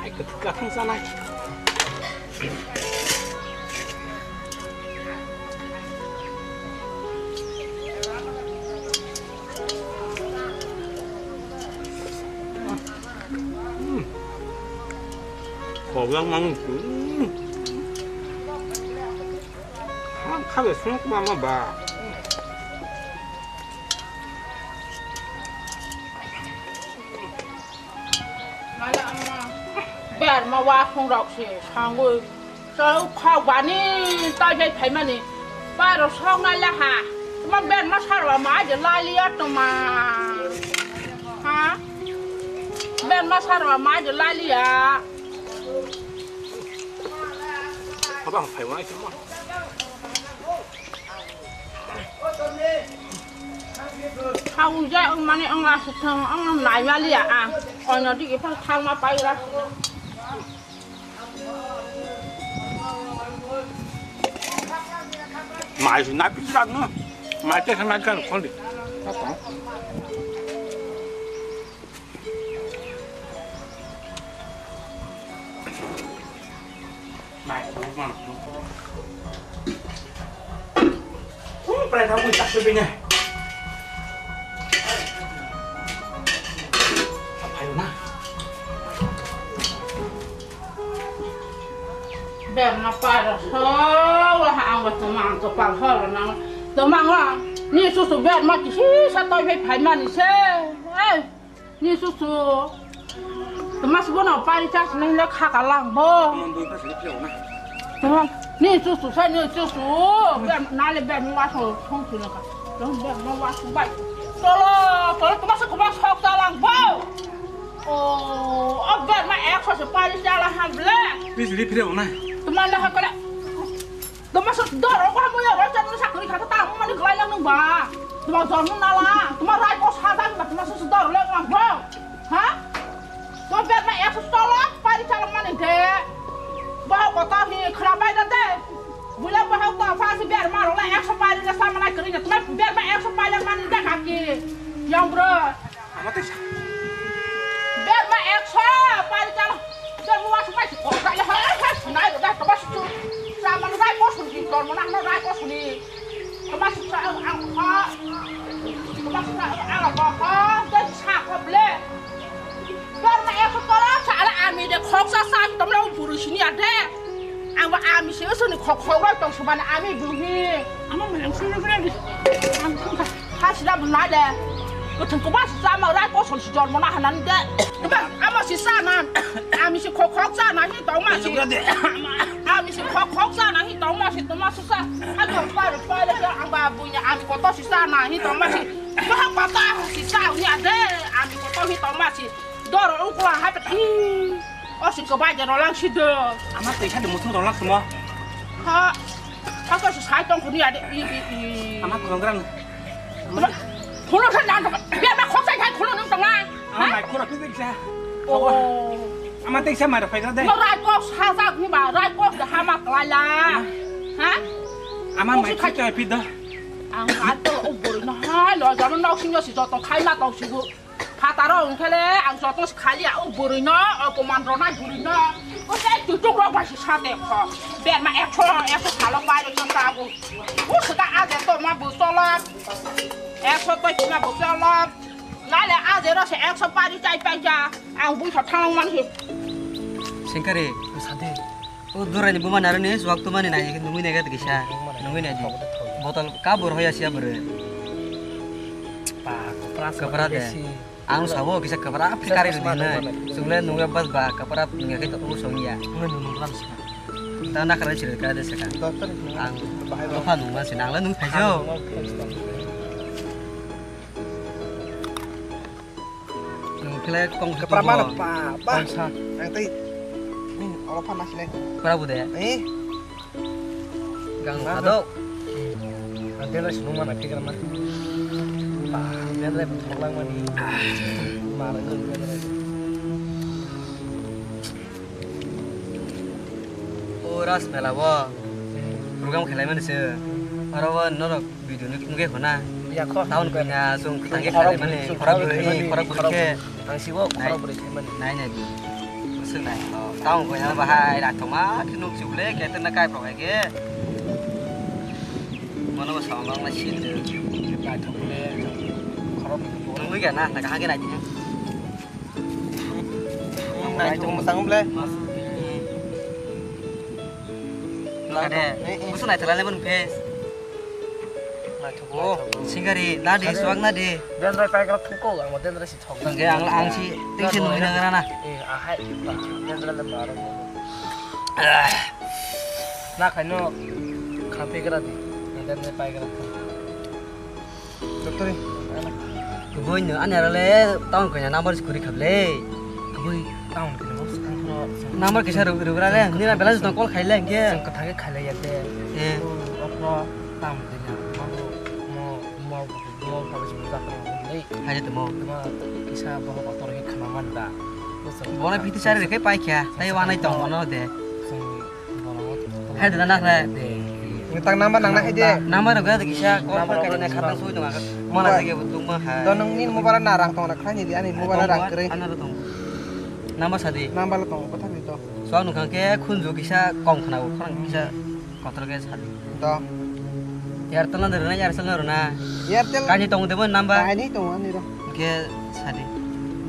Ai, kwthwkha thangsanai. Kobang mang. Khabe sung kuma ma ba. Berma wa phung rok se sangwi. Chau khok bani tai bai phaimani. Paro song nai la ha. Tuma berma sarwa ma je laliya tuma. Ha? Berma sarwa ma je laliya. Apa phai wa tuma. Thang ja ang mani ang la thang ang lai ya liya a. Kono di ipang thang ma pai ra. Mai si na pi rak no. Mai te na kan khol di. Apa? Mai ko ma. Prai thang mui tak se bini. Aphayo na. Berma para so, wah, ang wah, tomang, kopal hor nang. Tomang wah, ni susu berma kisi sa toi phai phai mani se. Ei, ni susu. Tomas bono pari chas nang le kha ka lang bo. Tomang dui pas le pheo na. Tomang, ni susu sa, ni susu. Ber, nale berma wah so, thong su na ka. Dong berma wah so bai. Tolo, tolo, tomas ko wah sok ta lang bo. O, o berma ekso se pari chala han ble. Bis ri phire ona. Tuma le hakale. Tuma so dor ko mo ya ro chan sa kri kha ta mo mani glai lang nung ba. Tuma jor mo nala. Tuma rai ko sa da ba tuma so dor le nang ba. Ha? To berma ekso tolo pari chala mani de. Ba ko ta hi khra bai da de. Bula ba ha ta fa si berma ro la ekso pari na sa mana kri na. Tuma berma ekso pari mani de ka ki. Yang bro. Ama tei sa. Berma ekso, pari chalo. Berma wasu mai si kok kaya, ha, ha, sunai, dah, kebas tu. Sama rai kos ni, kor mana, rai kos ni. Kebas sa, ang, ha. Kebas sa, ang, ha, ha. Dan sa, kok ble. Berma ekso tolak, sa, ala, ami de, kok sa, sa, tomla, buru sini ade. Ang ba ami se usuni khok khok rok tong subani ami buhi. Ama malang sunu guna di. Ang thangkha. Ha sida bunai de. Kuthung kuba sisa ma rai kosol si jormo na hanan de. Kuba ama sisa na. Ami si khok khok sa na hi tong ma si. Ami si khok khok sa na hi tong ma si tong ma sisa. Ha ko pa pa de ang ba bunya ami koto sisa na hi tong ma si. Ba ha pata sisa unya de. Ami koto hi tong ma si. Doro ukla ha pata. O sing ko bai de rolang si de. Ama tei sa de muthung rolang sumo. Ha. Ha ko sai tong khuni ade. I, i, i. Ama khulong grang. Khulong sa dan. Bia ba khok sai khai khulong nang tong na. Ama mai khura phi sa. Oh. Ama tei sa mai ro phai de. Mo rai ko sa sa ni ba rai ko de ha ma klai la. Ha? Ama mai khai khai phi de. Ang ato o bori na ha lo jano nok sing yo si joto khai ma tong si gu. Phataro wngkhe le ang joto se khali ya, o bwrwi no, o koman rwnai bwrwi no. O se tutuk rok bai se sa de kho. Berma ekso, ekso salok bai rok jang ta bo. O se ta a de to ma bo tolap. Ekso to kima bo tolap. Na le a de ro se ekso pari chai pai ja. Ang bui sa thang man he. Sengkare, o sa de. O doraini buma narwkni chuwak tumani nai nungwi nai kisa. Nungwi nai di. Botol kabur hoya sia bwrwi. Ba, kopra Kopra de. Ang sabo kisa kopra phikari rwdi hinwi. Chwng le nungya bas ba kopra nungya khe to o songya. Nungya nung nung lam sika. Ta nakhara sirwi kade saka. Doctor ni. Ang bahai ba. Dopha nungma se nang le nung phaijo. Ang bahai ba. Nung khlai kong Kepra mana, Pak? Bah. Bangsa. Yang tadi. Nih, olo panas nih. Kepra bu deh. Eh. Gang Mana? Adok. Nanti lah, senung mana pikir mana? Bah, dia lah, tolong mani. Mana, dia lah. O Ras Mela bo program khelai mani se. Aro bo norok video nugwi khona. Ya, kho. Town khe na sung thangwi khelai mani. Khorok bwrwi, khorok bwrwi khe. Ang sibo khorok bwrwi khe mani. Nai nai. Sung nai. Town khe na bahai rathoma khe nuk chukle khe tena kai pro hai khe. Mono bo samang na sin. Rathoma le khorok bwrwi. Nugwi khe na, na kahang khe nai di. Nai chung masang ble. Lade. Eh, eh. Busu nai thalale bun face. Nai thok. Oh, singari, lade, suak lade. Den rai pai kala thuko, ang den rai si thok. Tangke ang, ang si, ting si nungina ngana na. Eh, ahai. Den rai le maro. Na khaino khape kala di. Den rai pai kala. Doctor. Boi no ani arale town kanya number sikuri khable. Boi town kanya number sikang pro. Number kisa rugra le, nina balance no call khaile ke. Sing kathang ke khaile ya de. Eh. Okro town kanya mo mo mo mo mo mo mo mo. Hai to mo. Mo kisa bo kotor ke khana man da. Bona piti sari rekhe pai kya. Tai wanai tong mono de. Hai dana nakra. Ngi tak number nang na hai de. Number rok gada kisa call kar kari na khatang soi tonga. Mana jage bu tungma hai. Do nung ni mobile na rang tong na khlai ni di ani mobile na rang kwrwi. Ana ro tong. Number sadi. Number lo tong ko thang ni to. So nung khang ke khunju kisa kong khna ko khang kisa kotor ke sadi. Do. Airtel no rwna, Airtel no rwna. Airtel. Kani tong debo number? Kani tong ani ro. Ke sadi.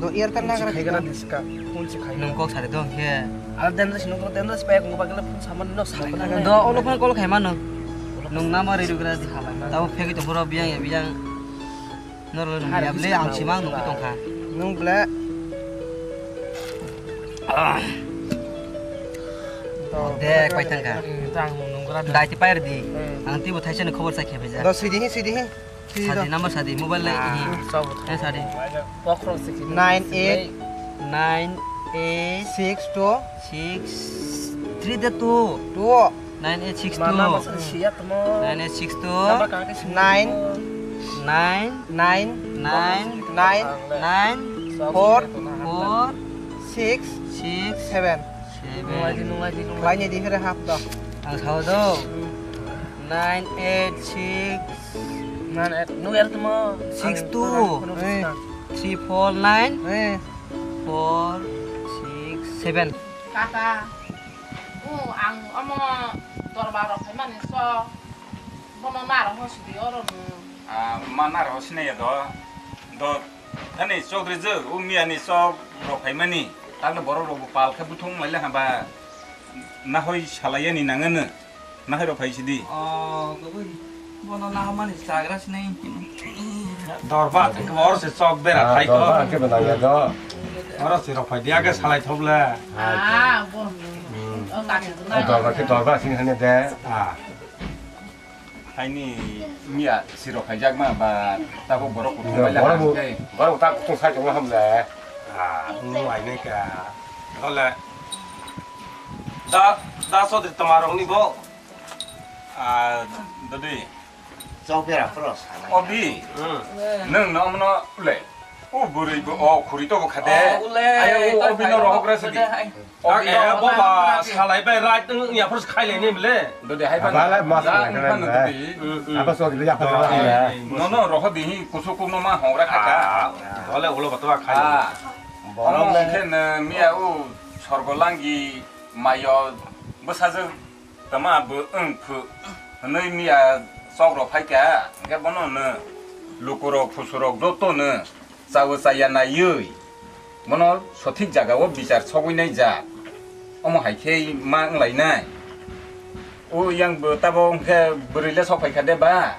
Do Airtel na gara. Khai gara diska. Kun si khai. Nung kok sadi do ke. Ala den ris nung den ris pa kung bagla phun saman no saman. Do olo phone call khai mano. Nung number ready gra di hala. Tabo phegi to boro biang ya biang. Nor lo nung ya ble ang simang nung tong kha. Nung ble. Dek pai tang kha. Dai ti pai di. Ang ti bo thaisa ni khobor sa khe bai ja. Do sidi hi sidi hi. Sadi number sadi mobile lai hi. Eh sadi. Nine eight nine eight six two six three de two two nine eight six two nine eight six two nine nine nine nine nine four four six six seven. Seven. Laini di hore hap do. Ang sao do. Nine eight six. Nine eight. Nung er tamo. Six two. Three four nine. Eh. Four six seven. Kaka. O ang omo dorbar rok phaimani so. Bono naro hosi di oro no. Ah, ma naro hosi nai do. Do ani chokri je u miya ni sok rok phaimani. Tangno borok rok bo pal khe buthung lai le haba. Nahoi salai ani nangano. Nahoi rok phai sidi. Oh, goboi. Bono nahamani chagra sinai. Dorba, ke bor se chok bera thai ko. Dorba, ke bela ya do. Oro se rok phai dia ke salai thoble. Ah, bo. Oh, kaki tu na. Dorba ke dorba sing hane de. Ah. Haini miya siro phaijakma ba tabuk borok kutung bai la borok hangkhe. Borok tak kutung sai tongma hamle. Ah, nung ai nai ka. Ole. Da, da sodri tamarok ni bo. Ah, dadi. Chok bera pro sana. Obi. Hmm. Nung no mano le. O bwrwi bo, o khuri to bo khade. O, ule, ayo, o, o bino rohok ra sidi. Oke, bo ba salai bai rai tong ya first khai le ni bile. Dode hai ban. Bala mas khai le. Apa so di ya apa. No, no, roho di hi kusuk no ma hongra kaka. Dole ulo batwa khai. Borok le khen miya u sorgo langi mayo bwsajwk. Tama bo wng phu hwnwi miya chok rok phai kha, hwnkhe bono hwno lukurok phusurok joto no chawi chaya naiwi bono sothik jaga o bichar sogwi nai jak. Omo hai khe ma wng lai nai. O yang bo tabo hwnkhe bwrwi le sok phai kha de ba?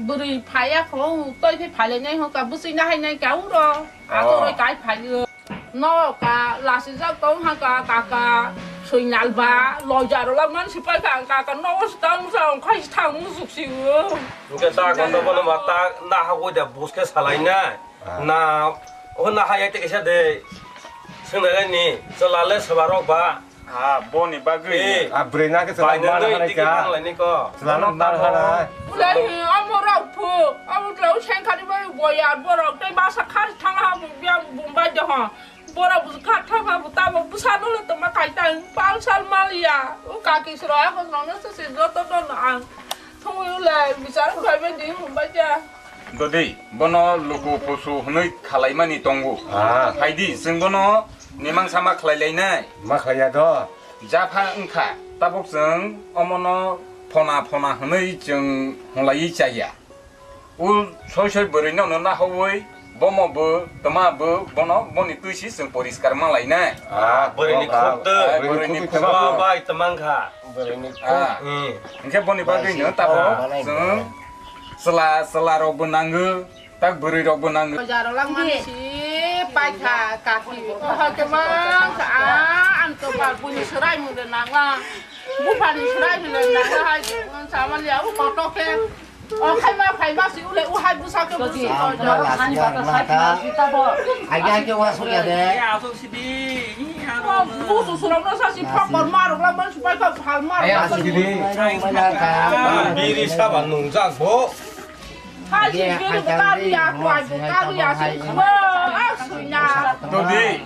Bwrwi phai ya kho, toi khe phai lai nai hwnkha, bwswi na hai nai kha uro. Atoroi kai phai o. No ka lasijak tong ha ka kaka soinal ba loja ro lang man sipai ka kaka no stang sa khai thang musuk si o. Hwnkhe ta kondo bono ma ta na ha goi da bus khe salai na. Na o na ha ya te kisa de. Swngnai ni chala le saba rok ba. Ah, boni bagwi. Eh. Ah, bwrwi na khe chwla man hanai ka. Chwla no man hanai. Ulai hi, amo rok phu, amo tla u sengkhani bai boyar borok tei masa khar thang ha bu biang bumbai de ho. Borok bu khar thang ha bu tabo bwsa no le tongma kai ta pal sal mal ya. U kaki sro ha ko no se se joto no ang. Thungwi ulai bichar khai bai di bumbai ja. Dodi, bono luku pusu hwnwi khalaimani tongo. Ah. Phaidi, chwng bono nimang sama khlai lainai. Ma khlaiya do. Japha wngkha, tabuk chwng omono phona phona hwnwi chwng hwnlaiwi chaya. Ul soi soi bwrwino no nahaui, bomo bo, tma bo, bono boni twisi chwng poriskar ma lainai. Ah, bwrwini khuk twi. Ah, bwrwini khuk twi. Bai tmang kha. Bwrwini khuk. Ah. Hmm. Hwnkhe boni bagwi no tabuk chwng Chwla, chwla rok bo nango, tak bwrwi rok bo nango. Bwjar rok langmani si paikha kaki. Oha khe mang kha, ah, ang to ba buni swrai mung de nangla. Buphani swrai mung de nangla hai, samani ya, u koto khe. O khai ma phai ma si ule, u hai busa khe busi. Age age wa sokya de. Busu surok no sa si phokor ma rok langmani si paikha phal ma rok. Biri saba nungjak bo. Hai si biri bo karu ya, kwai bo karu ya, si bo, ah, suina. Dodi,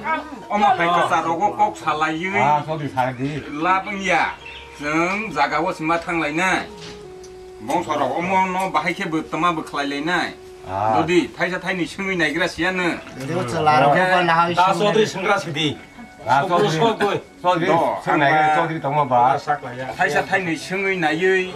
omo hai kwchar rogo kok salaiwi. Ah, sorry, sorry. Lab wngya, chwng jaga o sima thanglainai. Bongso rok omo no bahai khe bo tma bo khlailainai. Ah. Dodi, thaisa thaini swngwi naigra siyano. Dodi, o chwla rok bo nahai. Da sodri swngra sidi. Ah, sodri. Sodri, swngnai, sodri tongma ba. Thaisa thaini swngwi naiwi.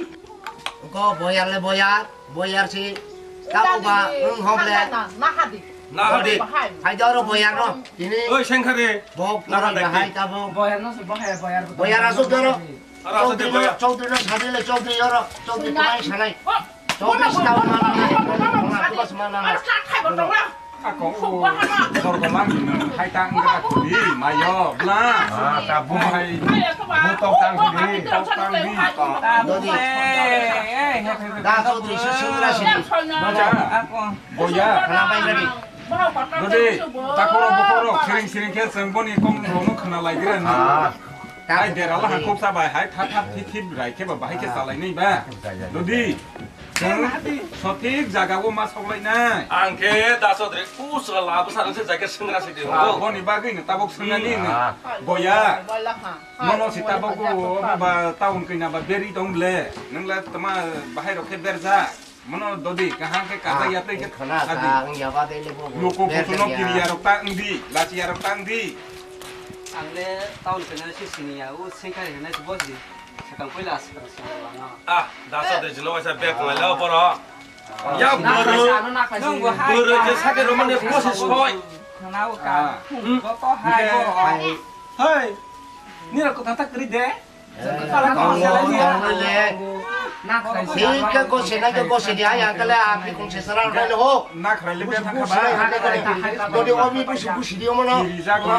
Ko boyar le boyar, boyar si. Tamo ba, wng hok le. Na hadi. Na hadi. Hai doro boyar no. Tini. Oi, sengkhare. Bok na hadi. Hai tamo. Boyar no se boyar, boyar. Boyar asuk doro. Ara asuk de boyar. Chaudhary no sadi le, Chaudhary oro. Chaudhary tumai sanai. Chaudhary sita mana nai. Mana tuas mana nai. Ako o borgolang hai ta wngkha khudi mayo bla. Ah, ta bo hai bo tok tang khudi. Dodi. Da Chaudhary se swngra sini. Boya. Khana bai gadi. Dodi. Takoro bokoro siring siring khe chwng boni kong rokno khna lai gira. Ah. Hai derala hangkuk sabai hai thap thap thip thip rai khe ba bahai khe salai nai ba. Dodi. Chwng sothik jaga o ma sok lai nai. Ang khe Da Chaudhary usra la bwsa nang se jaga swngra se de. Ah, boni bagwi no tabuk swngnani no. Ah. Boya. Mono si tabuk o ba town kina ba beri tong ble. Nang le tama bahai rok khe berja. Mono dodi kaham khe kaja ya tei khe khana adi. Ang ya ba de le bo. Loko ber putuno ya. Kiriya rok ta wngdi, lachiya rok ta wngdi. Ang le town kina si sini ya, u sengkari hwnai si bosdi. Sakang puila sakang sini ya. Ah, Da Chaudhary jino waisa bag ngai lao poro. Ya boro. Nung bo hai. Boro je sake romane kosi soi. Khana o ka. Ah. Joto hai boro. Hai. Hai. Nira kotha ta kri de. Singke gose na ke gose dia yang kala api kung se sarang rai lo ho. Na khrai le bia thang kha ba. Todi obi busi busi dia mana. Kiri jak lo.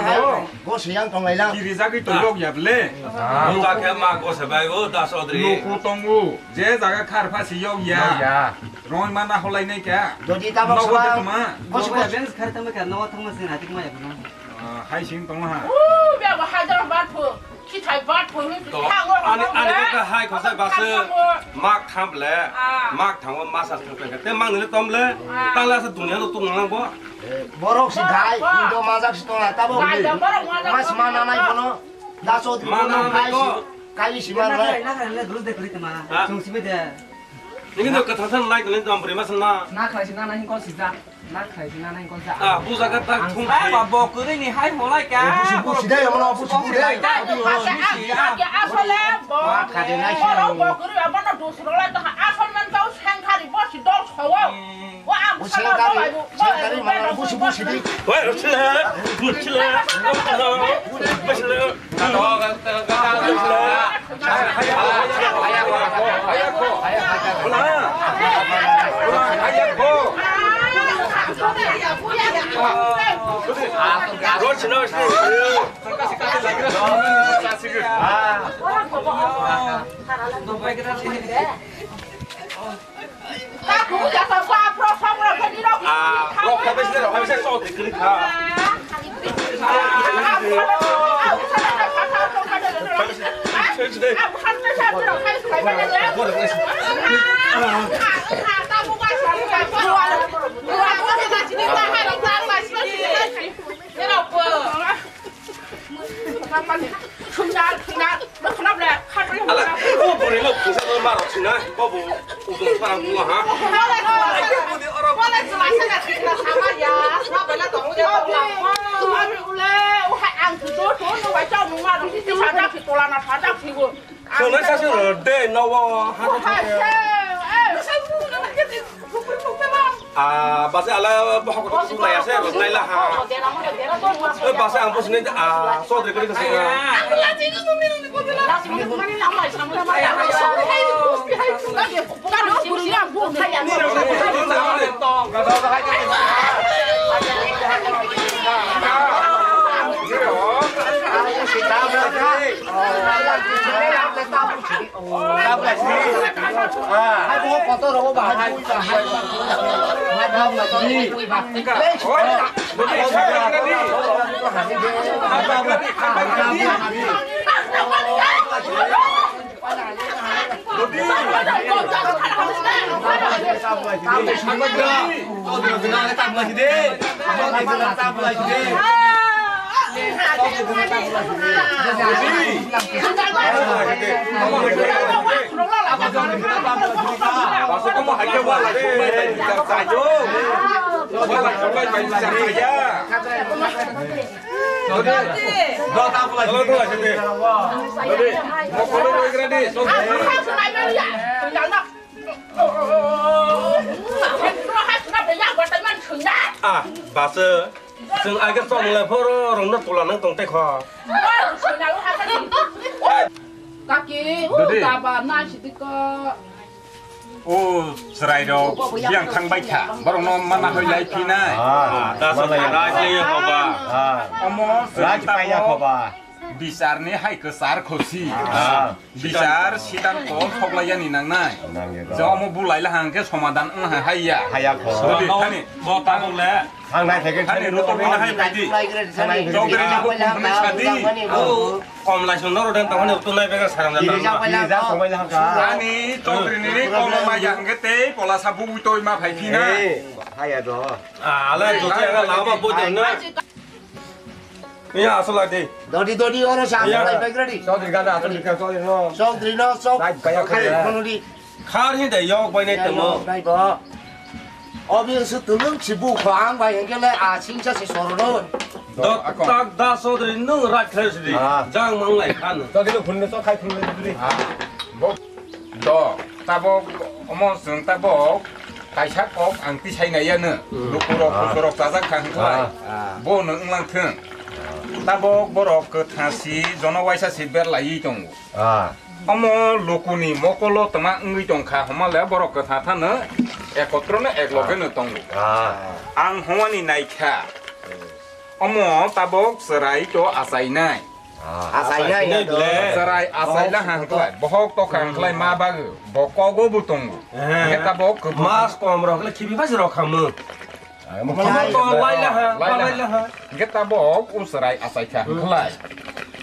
Gose yang tong lai lang. Kiri jak to yok ya ble. Buka ke ma gose bai go Da Chaudhary. Nuku tongu. Je jaga khar pha si yok ya. Yok ya. Roi mana holai nai ka. Dodi tabok nogo sama. Tuma. Gose gose. Bench khar tama ka nogo tama sin hatik ma ya bana. Ah, hai sing tong ha. Uh, bia ba hajar bat phu. Ani, ani kaka hai khosai base mak tham le, mak thango masa thang pe. Te mang ni tom le, tang le sa dunia lo tung nang bo. Borok si dai, do majak si tong na tabo. Mas mana nai bono. Da Chaudhary mana nai ko. Kai si mana. Na khai na khai le dul de kri tama. Chung si be de. Nini do katha san lai ko ni dom prima san na. Na khai si na na hin ko si ja. Na khai si na na hin ko ja. Ah, bu jaga tak thung. Ai ba bo kri ni hai mo lai ka. Busi busi dai, mo busi busi dai. Asole bo. Ma khai de nai si. Bo kri ba no dusro lai to asol man kau sengkhari bo si dol khowo. Wa am sala bo. Sengkhari mana busi busi di. Wai, busi le. Busi le. Busi le. Ah, rok khabe sini, rok khabe sini, kiri kha. Ala, o buri lo kisa no maro sina, babu, udung parang bunga ha. Ang tu tu tu no wai chau nung ma dong ti sa da ki tola na sa da ki go. Sona sa sura de no wo ha. Ah, base ala bohok ko tu lai ase, lai la ha. Eh, base ang bus ni, ah, so de kri kasi. Ah, base. Chwng age chongmung lai phoro rwngno tula nang tong tei kho. Kaki, u Dodi. Daba na sidi ko. O chwrai rok biyang thang bai kha. Borok no mana hoi lai phi nai. Ah, da sa malai. Raj le hoba. Ah. Omo raj chwng paiya tamo khoba. Bichar ni hai kwchar khosi. Ah. Bichar sitan kol thoklai yani nangnai. Nangya da. Jomo bulai la hangke somadan wng hai ya. Haya kho. Dodi thani. Bo tabuk le. Ang nai theke thani roto ni hai paidi. Chowdhury ni hukum ni sadi. Kom lai sundor odang tangani utu nai bega saram dan. Ani Chowdhury ni kom ma ya hangke tei pola sabu utoi ma phai phina. Eh, haya do. Ah, ala jote aga lama bo janna. Iya, asal adi. Dodi, dodi, oro sa, iya. Asal adi, baik ready. Chowdhury gada, asal adi, chowdhury no. Chowdhury no, chowdhury. Baik, baik, baik. Khar ni da yok bai nai tamo. Nai bo. Obi su tulung chibu khang bai hengkele a singsa si sorono. Dok tak da Chowdhury nung rak khai sidi. Ah. Jang mang lai khan. Chowdhury phun no chok khai phun le duri. Ah. Bo. Do, tabok omo chwng tabok kaisa kok ang tisai nai yano. Hmm. Lukurok, ah, kusurok chajak kha hwnkhe lai. Ah, ah. Bo no wnglang thung. Tabok borok kwthang si jono waisa si berlaiwi tongo. Ah. Omo lukuni mokolo tama wngwi tongkha, homa le borok kwthang thano ekotro no ekloge no tongo. Ah. Ang homani naikha. Omo tabok chwrai to achainai. Ah, achainai na do. Chwrai achaila hang khlai, bohok tokha hang khlai ma bagwi, bo kogo bo tongo. Eh. Hingke tabok kwbang. Mas kom rok le khibi basi rok khamu. Ai, mo Mo kham to lai la ha, lai la lai la ha. Hingke tabok o chwrai achaikha hang khlai.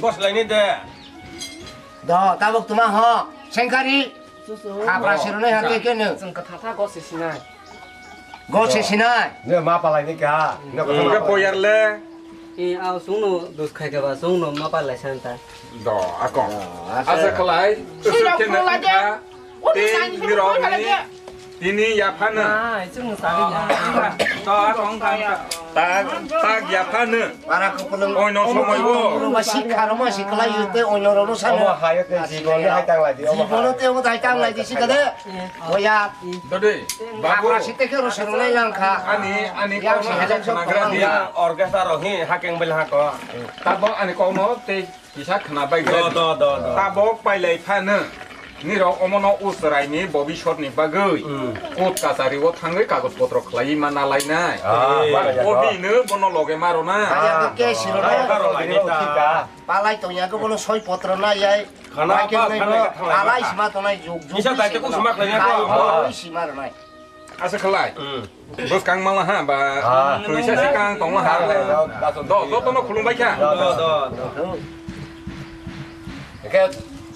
Gos laini de. Do, tabuk tuma ho. Sengkari. Susu. Khapra sirunai ha ke kenu. Chwng kwthar kha gos sinai. Gos sinai. Ne ma palai ni ka. Ne ko Hingke ma palai. Boyar le. E, aw, chwngno dos khai kha ba, chwngno ma palai san ta. Do, ako. Do, asa. Asa khlai. Sirok Usuk khe na khlai de. Kha. Uni Tei nang nirok khlai ni de. Tini yaphano. Ai, chwng sari ya. Ta, ta, ta yaphano. Para kupulung. Oino somoi bo. Kupulung ba sikha roma sikla yute oino roro sa. Omo hayo te jibon ni hai tang lai di, omo Jibon hayo. Te omo hai tang lai di sikade. Oya. Dode, babu. Apa site ke rosero lai lang kha. Ani, ani Yang kono si hajar hajar sok nagra tong dia. Lang. Orkestra rohi hakeng bel hako. Tabo ani kono te Kisa khna bai Do, do, do, do. Tabok pailai phano. Nirok omono usraini bobisotni bagwi Hmm. Court kachario thangwi kagoj potro khlaiwi ma nalainai. Ah, Eh. Ba, ya, Odi ba. No bono loge maro na. Aya, Ah, ke siro ba. Aya, ba, ba, ba, ba. Palai tongya ko bono soi potro na yai. Khana Ba, ke ba, nai khana bo. Ka thanglai Palai ba. Sima tonai juk juk. Kisa daitya ko sima khlaiya ko. Ai, Ah. Sima ronai. Asa khlai. Hmm. Bwskang mala ha ba. Ah. Twisa sikang tongma ha. Ah, da, da, da, Do, jotono khulumbai kha. Da, da. Do, do, do. Oke,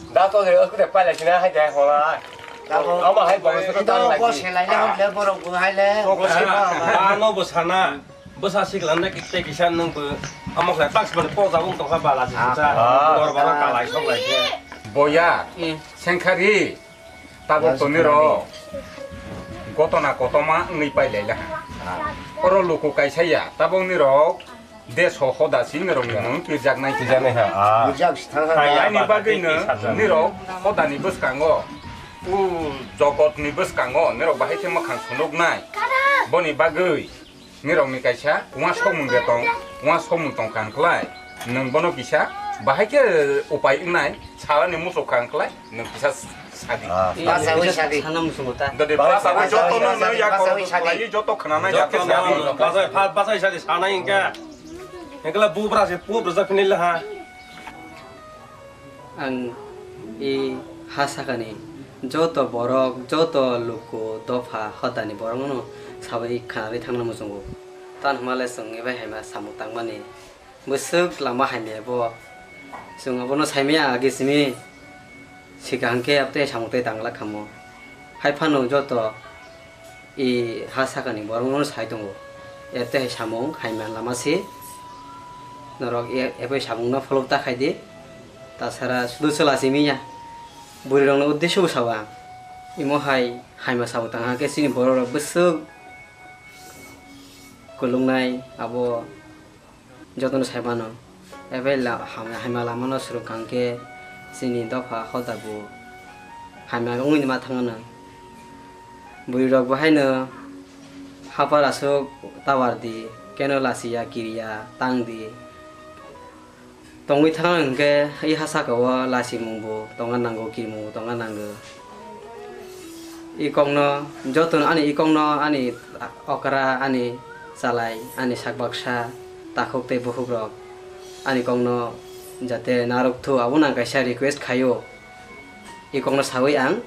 da to de, oke, pai la sina hai jai hola. Ama hai bang sa Indo tang lagi. Ko selai le hom le borok bo hai le. Ko sima. Ano bo sana. Bwsa sikla na kite kisa nung bo. Amo khlai tax ban po jabung tongkha bala si sa. Ah. Dor bala kalai sok lai khe. Boya. Hmm. Sengkhari. Tabok to nirok gotona kotoma wngwi pailai laha. Oro luku kaisa ya, tabok nirok deso hoda si nirokni mung pirjaknai. Pirjaknai ha, ah. Pirjak si thang ha. Hai, ani bagwino nirok hodani bwskango, u jogotni bwskango nirok bahai khe mwkhang phunuknai. Boni bagwi Nirokni kaisa uansukmung de tong, uansukmung tong kha hwnkhlai, nwng bono kisa bahai khe upai wngnai salani muchuk kha hwnkhlai, nwng kisa sadi. Ah. Bachawi sadi. Sana muchungo ta. Dadi bachawi bachawi jotono sadi, nwng yak bachawi sadi. Khlai joto khwnanai yak khe sadi. Jotono bachawi, bachawi sadi sanai hwnkhe. Hwnkhe bubra se, bubra se phini laha. Ang i ha sakani joto borok, joto luku, dopha, hodani borokno sabai khanarwi thangna muchungo. Tamo hwnmale chwng bai haima samung tangmani bwswk lama hamya bo. Chwng abono saimaya age simi, sikha hwnkhe abotei samung tei tangla khamo. Hai phano joto I ha sakani borokno sai tongo. Ete hai samung hai man lama se. Norok e-, ebo samungno follow ta khai di. Tasara sudu chwla simi ya. Bwrwi rokno uddesyo bo sao ang. Imo hai haima sabo tang khe chini borok rok bwswk kwlwngnai abo. Jotono sai mano. Ebe la-, ham-, haima lamano swrwng kha hwnkhe chini dopha hoda bo haima wngwi ma thangmano. Bwrwi rok bo haino hapar aswk tower di, keno lachiya, kiriya, tang di. Tongwi thangna hwnkhe i ha saka o lachimung bo tongna nango, kirimung bo tongna nango. I kokno jotono ani i kokno ani okra, ani chalai, ani sak baksa, takhuk tei bukhukrok ani kokno jate narwk thu, abono ang kaisa request khaio. I kokno sawi ang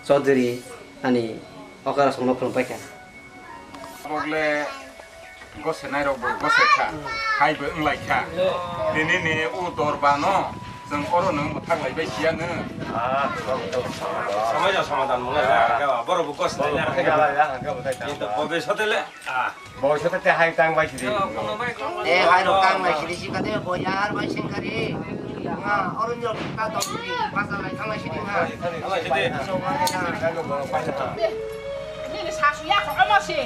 Chaudhary ani okra songno khulum paikha. Ogle Gose nairok bo gose kha, hai bo wng lai kha. Tini ni o dorba no chwng oro no mwthang lai bai siya no. Ah, samai ja samadan mwnai na, borok bo gose nai na. Kintu bobe sotele, ah. Bo sote te hai tang bai sidi. Eh, hai rok tang bai sidi si kate bo yar bai sing kari. Nga, oro ni rok ta to, basa lai thang lai sidi nga. Nini sasu ya ko omo si,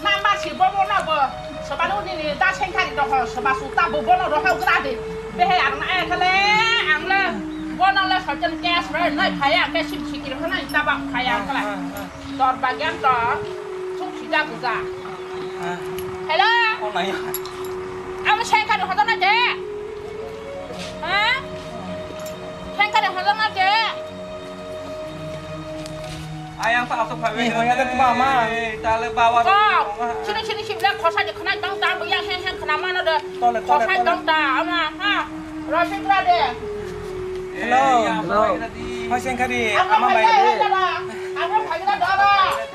number si bobo no bo, soba no nini da sengkari doho, soba su ta bobo no roho gra de, behe ang na ekale, ang le, bono le sochen cash re, nai phaya ke sim sikir khana ita ba phaya kala, dor bagyan to, suk sida buja. Hello. Amo sengkari hodo na je, ha? Sengkari hodo na je. Ayang tak asok phabe. Eh, hoya tak mama. Eh, tale bawa. Kok, sini sini sini bilang khosa di khna dong ta, bu yang heng heng khna mano de. Tole, tole, khosa tole. Dong ta, ama, ha. Rosik ra de. Hello. Eh, hello. Hoi sengkari, ama mai de.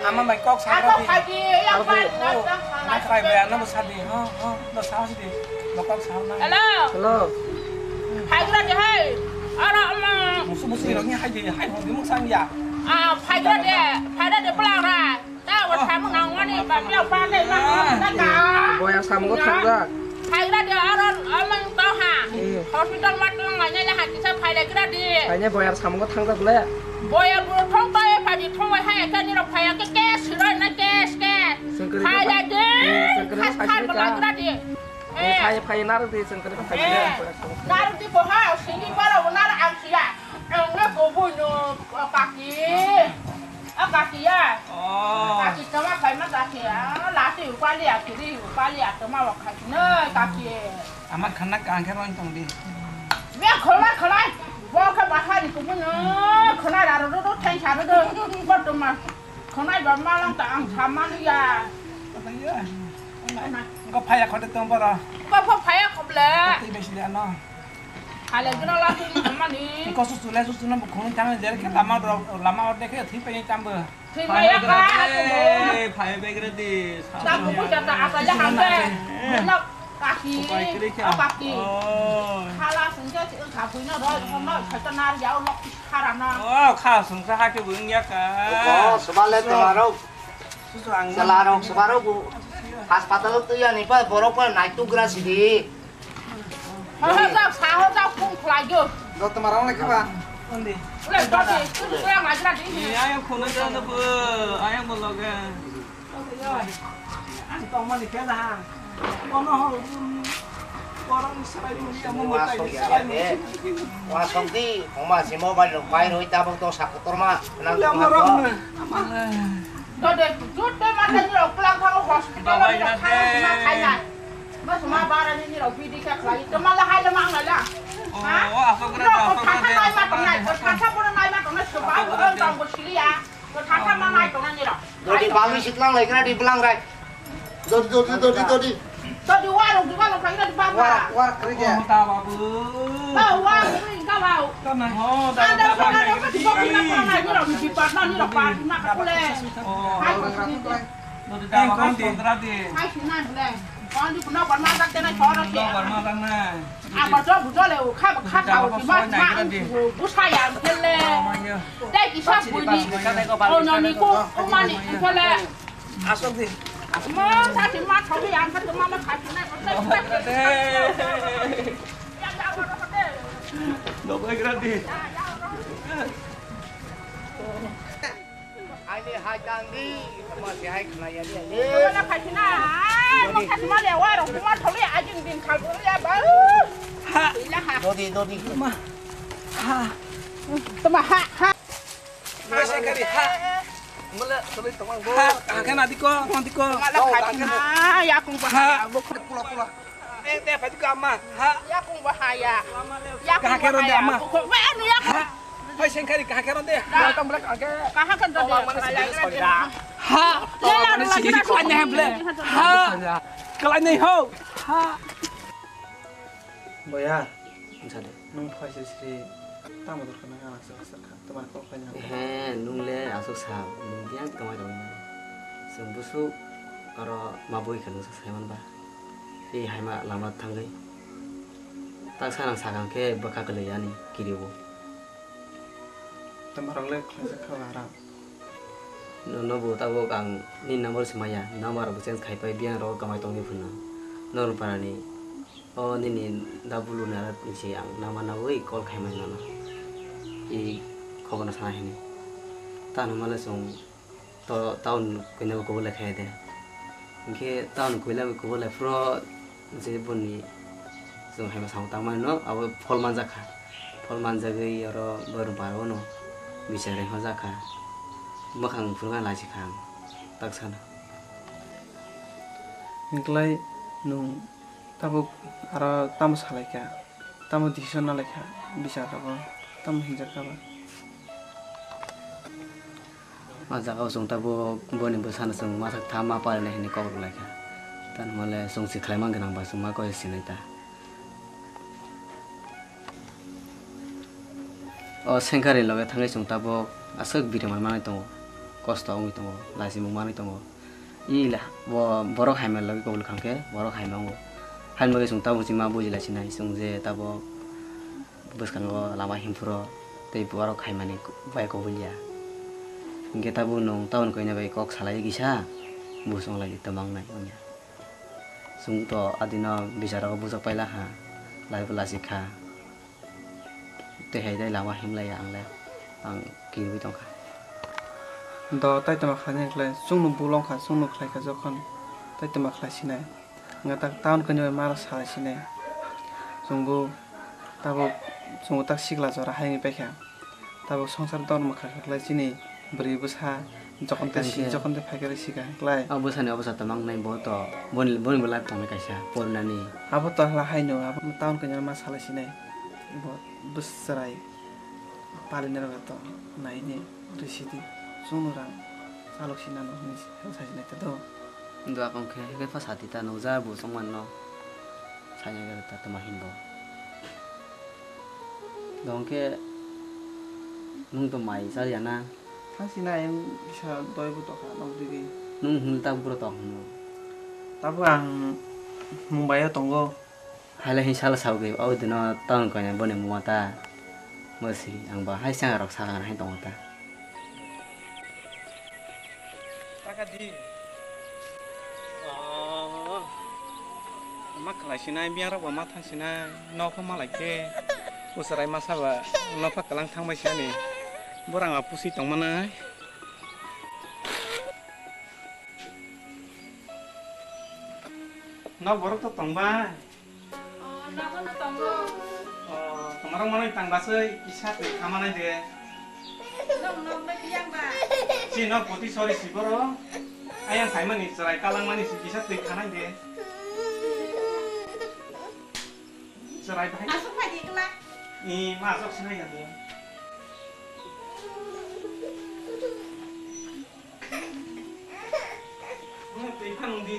Ama bai kok sa Ako di. Phaidi, yang Ako phaidi, di. Oh, nang phaidi. Nang phaidi, ano bo sa di. Ho, ho, bo sa di. Bo kok sa na. Hello. Hello. Phaigra di hai. Aro ama. Musu musu rok ni hai di, hai hong di muk sang ya. Ah, phaigra di, phaigra di pelang ra. Ta wa samu nang wani ba pia pa de na. Ah. Na ka. Boya samu ko thang ra. Phaigra di aro amang to ha. Hmm. Hospital ma tong ngai nai ha kisa phaigra di. Phai ne boya samu ko thang ra bole. Boya bu thong to e phai di thong wai ha ka ni rok phai ke ke siroi na ke ke. Sengkri ko Phaigra di. Hmm, sengkri ko Khas phai khar ni bala ka. Gra di. Eh, Eh. phai, phai naruk di sengkri ko phai Eh. di. Naruk di bo ha sini para bo nar ang sia. Ang na ko bo no paki. A kaki ya. Oh. Kaki tama kai ma kaki ya. Lati upali ya kiri upali ya tama wa kaki na kaki. Ama khana kangkhe rong tong di. Be khona khona. Bo kha bahari kumu no. Khona ra ro ro thai sa ro do. Bo tama. Khona ba malang ta ang saman ya. Apa ya? Khona. Engko phaya khote tong boro. Ko pho phaya khoble. Tei besi le ano. Hale gino la tu mani. Engko susu le susu no bukhung tang jer ke lama ro lama orde ke thui pe tam bo. Thui ma ya ka. Phai begra de. Ta ko ko jata apa ya hambe. Susu na ke. Na kaki. Upai kiri kya? Apa ki? Oh. Khala sungja si ka bui na ro ko no sa ta nar ya lok khara na. Oh, kha sungsa ha ke bung ya ka. Ko sumale tengaro. Susu ang. Selarok sebarok bu. Hospital tu ya ni pa borok pa nai tu gra sidi. Saho jak, saho jak, phone khlai jo. Do tomar ang lekha ba. Undi. Ule, do di, tu tu yang aja di. Iya, yang khona ja na bu, ayang bologa. Ang tong mani kena ha. Kono ho, um, orang serai muni, amo matai serai muni. Wa song di, oma si mobile lo pai roi tabok to sak kotor ma, nang. Udah ko morong ha. Na. Do de, jut de mata ni rok pelang thang hospital lo, Babai, rok thang na sima de. Khai na. Mas ma bara ni ni rok bidi ka khlai. To mala hai lo mang la. Oh, ha? Oh, asok gra, Rok asok thang gra, nai asok ma gra, tongnai, asok gra. Thang thang pura nai ma tongnai, soba Asok gra. Tong bo sili ya. Thang thang ma nai tongnai ni rok. Dodi balwi sitlang lai gra di belang rai. Dodi, dodi, dodi, dodi. Dodi warung di warung khlai gra di baba. Warak, warak kri dia. Oh, ta babu. Ba wa kri ka ba. Ka na ho, da, Ada da, da, sekarang da, yang kau da, di bawah da, ni da, orang di depan ni orang party nak aku le. Oh. Hai, Orang kau sini. Ratu kau. Dodi da, Yang babu, kau di. Kontra di. Hai, sini, boleh. Kau di pernah pernah tak kena corok ya. Pernah pernah. Apa tu butuh le, kau kau tahu di mana, mana, bu, bu sayang kele. Oh, iya. Dai kisah bunyi. Oh, noni ku, oh, mani, kele. Asok di. Ma, sa si ma, thobi ang sa ma ma kha si na. Dobai gradi. Ani hai tang di, ma si hai khna ya di. Ma na kha si na. Ma kha si ma le wa ro, ma thobi a jing din khal ro ya ba. Ha. Ila ha. Dodi, dodi. Ma. Ha. Tama ha, ha. Hai, Sengkari, ha. Mula, sabai tongmang bo. Ha, kahakhe na diko, tong diko. Mala khatina, yakung ba. Ha. Bo khur pula pula. Eh, te, phai diko amma. Ha. Yakung ba ha ya. Kahakhe ron de amma. Bo khur, weh, anu yakung. Ha. Hai, Sengkari, kahakhe ron de. Ha. Tong bela kahakhe. Kahakhe ron de. Ha. Ya, ya, mane sigi kalai ne ble. Ha. Kalai ne ho. Ha. Boya. Nwng phai siri siri tamo dorkha nang ang aswk aswk kha, tamar kok khaina. He, nwng le aswk sa, nwng biyang kamai rok nang. Chwng bwswk oro ma bui khe nwng sak sai man ba. Tei hai ma lama thangwi. Tak sa nang sakang khe bwkha kwlwi ani kiri o. Tamar rok le khlaijak kha ba ram. Nono bo tabuk ang nini number se maya, number bo change khai pai, biyang rogo kamai tongwi phano. Norong parani o nini da bulu nara se ang nama nawi call khai mano nono. I khobor no sana hini. Tano male chwng to town koina bo kubulai khai de. Hinkhe town koila bo kubulai phuru je boni chwng hai ma samung tangmani no abo phol manjak kha. Phol manjagwi oro borok bara o no bichar rwng hojak kha. Mwkhang phuru khe lachi kha ang tak sana. Hinkhlai nwng tabuk aro tamo salai kha, tamo decision nalai kha, bichar rogo tamo hinjak kha ba. O jaga o chwng tabuk boni bwsano chwng masa tha ma parinai hinwi kok rwlai kha. Tamo le chwng se khlai man gwnang ba chwng ma koi sinai ta. O Sengkar ni loge thangwi chwng tabuk aswk biri man manwi tongo. kosto wngwi tongo, lachimung manwi tongo. I le-, bo borok hamya logi kobol kha khe borok hamya wngo. Haini bagwi chwng tabuk chima buji lai sinai, chwng je tabuk bwskango lama himphuro tei borok khaimani bai kobol ya. Hinkhe tabuk nwng tabukni koina bai kok salai kisa, buj wng lai twma wngnai wngya. Chwng to adino bicharo bujak paila kha, lai bo lachik kha. Tei hai tei lama himlai ang le, ang kirwi tongkha. Do tai toma khlai nai khlai, chwngno bul wngkha, chwngno khlai kha jokhon, tai toma khlai sinai. Nga tak town kwnwi mano salai sinai. Chwngbo tabuk, chwngbo tak sikla jora hai wngwi paikha. Tabuk songsar dor mwkha kha khlai chini bwrwi bwsa. Jokhon tei si, jokhon tei phaikhe sikha khlai. O bwsani obwsa tongma wngnai bo to, boni, boni bo life tongnai kaisa, porinani. Abo to hala haino, abo town kanya ma salai sinai. Bo bwswrai palinai rok to naini risidi. Chwngno rang chalok sinano hinwi sa sinai ta do. Dua kong khe, khe pha sati ta nukja bo chwngmanno. Saya khe ta tama hinbo. Dong khe nwng to mai chaliya na? Thang sina ayang kisa doi bo tokha nok digi. Nwng hwnwi tak buro tong hwnwi. Tabuk ang Mumbai o tongo. Haile hin salo sao khe o dino town koina boni muma ta. Mwsi ang ba hai sanga rok saka hai tongo ta. Taka di. Oh. Ma khlai sinai, biang rok ba ma thang sinai, nok ma lai khe. Usarai masa ba nokha kwlang thang bai sani. Borang a pusi tong manai. Nok borok to tong bai. Oh, nogo no tongo. Oh, tomarok manwi tang baswi kisa twi khamanai de. Nong nok bai tiyang ba. Si nok poti sori si boro. Ayang phaimani chwrai kalangmani si kisa twi khanai de. Chwrai bahai. Aswk phai di kla. I ma aswk sinai ya de. Nwng twi phang di.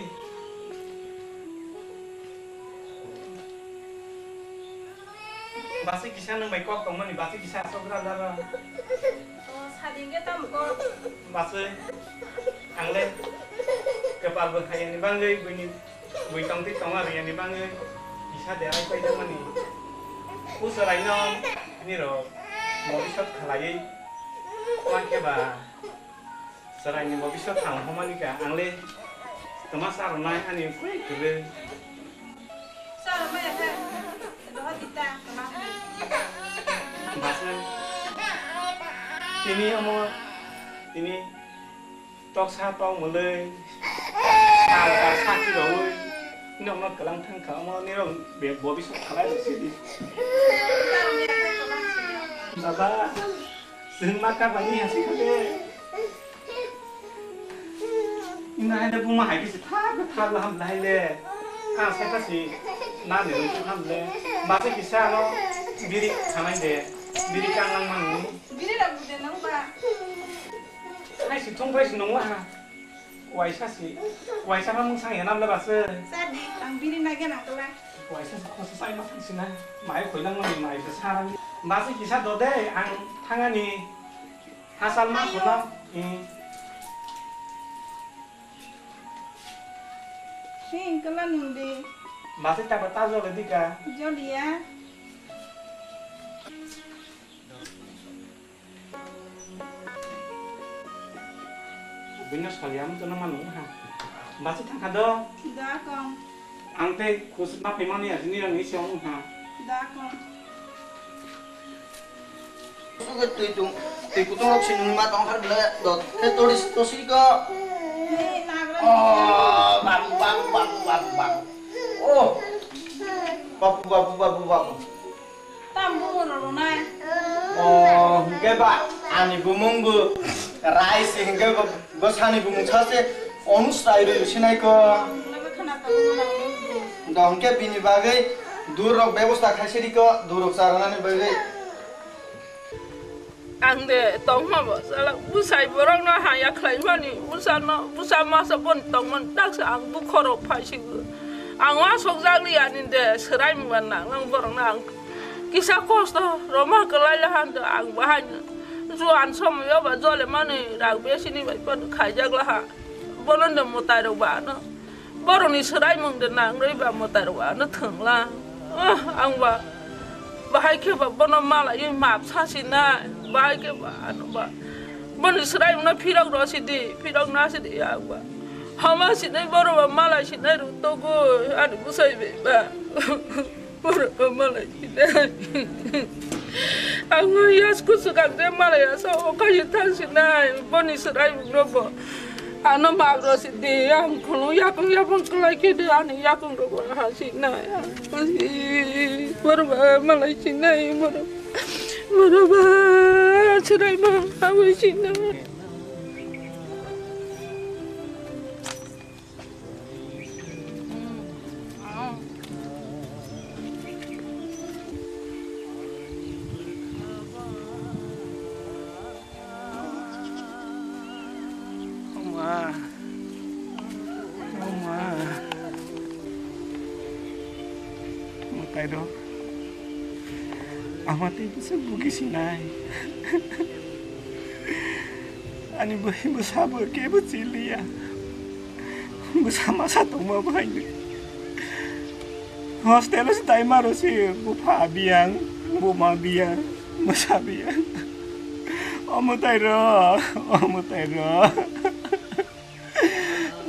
Basi kisa nwng bai kok tongmani, basi kisa asok gra dara. O, sadi hwnkhe tamo kok? Basi, ang le kwpal bo hayani bangwi buini, bui tongtwi tonga riyani bangwi kisa derai paijak mani. Usoraino nirok bobisot khalaiwi ma khe ba. Chwraini bo biso thang homani ka, ang le twma cha rwnai ani koi kwrwi. Cha rwmaya khe, dohor di ta, twma hwnwi. Basa. Tini omo, tini toksa tong mwlwi, sal ka sakhi rwi, nokno kwlang thang kha, omo nirok be-, bo biso khalai rw sidi. Cha rwmaya khe, kwlang sidi. Baba. Chwng ma kabani hasi kha de. Ina hai de buma hai kisi thar thar laham lahai le. A sai kasi na ni ham le. Ba se kisa no biri khanai de. Biri kang lang mani. Biri rok bude nang ba. Hai si thung bai si nong la ha. Waisa si, waisa ma mung sang yanam le basa. Sadi, ang bini nage nang kala. Waisa si khosa sai ma thang sina, mai khoi lang mani mai sa sarang. Basi kisa do de, ang thangani hasal ma khona. Hmm. Sing kala nung de. Basi ta ba ta jole dika. Joliya. Bini saliam to nama nung ha. Basi thangkha do. Da kong. Ang tei khus ma phaimani ya, sini yang isi ong ha. Da kong. Kutung ke tui tung, tui kutung rok si nung ma tong har bela do. Ke toris tosi ko. Hei, nagra. Oh, babu, babu, babu, babu, babu. Oh. Babu, babu, babu, babu. Tam bumung rw rwnai. Oh, hwnkhe ba, ani bumung bo Rai se hwnkhe bo, bwsani bumung sa se Onus Rai rw sinai ko. Nokle khna tongo nang nung bo. Do hwnkhe bini bagwi dur rok bebosta khai se di ko, dur rok cha rwnani bagwi. Ang de tongma bo sala bwsai borok no haya khlai mani, bwsa no, bwsa masa bon tongmani, taksa ang bukhoro phai si. Ang uansuk jak li ani de, swrai mungba nang nang borok no ang kisa kosto roma kwlai le han do ang bahai no. Juan somoyo ba jole mani rang besini bai pon khaijak laha. Bono de mwtai rok ba ano. Borokni swraimung de nang rwi ba mwtai rok ba ano thwngla. Ah, ang ba bahai khe ba bono malai map sasinai. Bahai khe ba ano ba. Boni swraimung no phirok ro sidi, phirok na sidi ang ba. Hama sinai borok ba malai sinai rw togo ani bwsai bai ba. Borok malai sinai. Ang yas kusu kang de malai asa o kai thang sinai. Boni swraimung no bo. Ano map ro sidi ang khulung yakung yapung klai khe de ani yakung ro bo ha sinai. Borok ba malai sinai borok. Borok ba swraimung ha sinai. Oma. Oma. Mwtai rok. Ama tei bwswk bugi sinai. Ani bwrwi bwsa bo kebo chiliya. Bwsa masa tongma bo haino. Hostel o se taima ro se bupha biyang, buma biyang, bwsa biyang. O mwtai rok, o mwtai rok.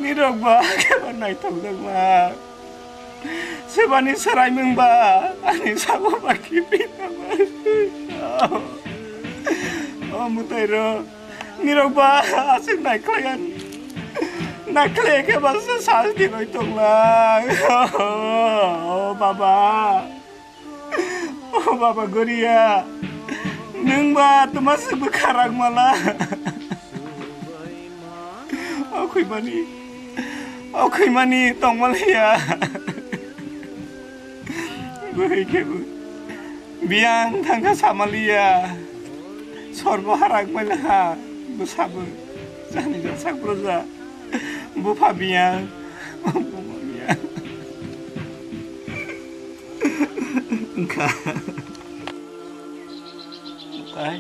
Nirok ba khe ba naithok jak ma. Sebani swraimung ba ani sago ba kibi na ba. O mwtai rok, nirok ba aswk naikhlai ani. Naikhlai khe ba sa sal di roi tong lang. O baba. O baba Goria, nwng ba twma se bwkha rang mala. O khwi mani, o khwi mani tong maliya. Bwhwi khe bo biyang thang kha samaliya. Sorbo harang maliha, bwsabo jani jak sak broja. Bupha biyang, buma biyang. Wngkha. Mwtai.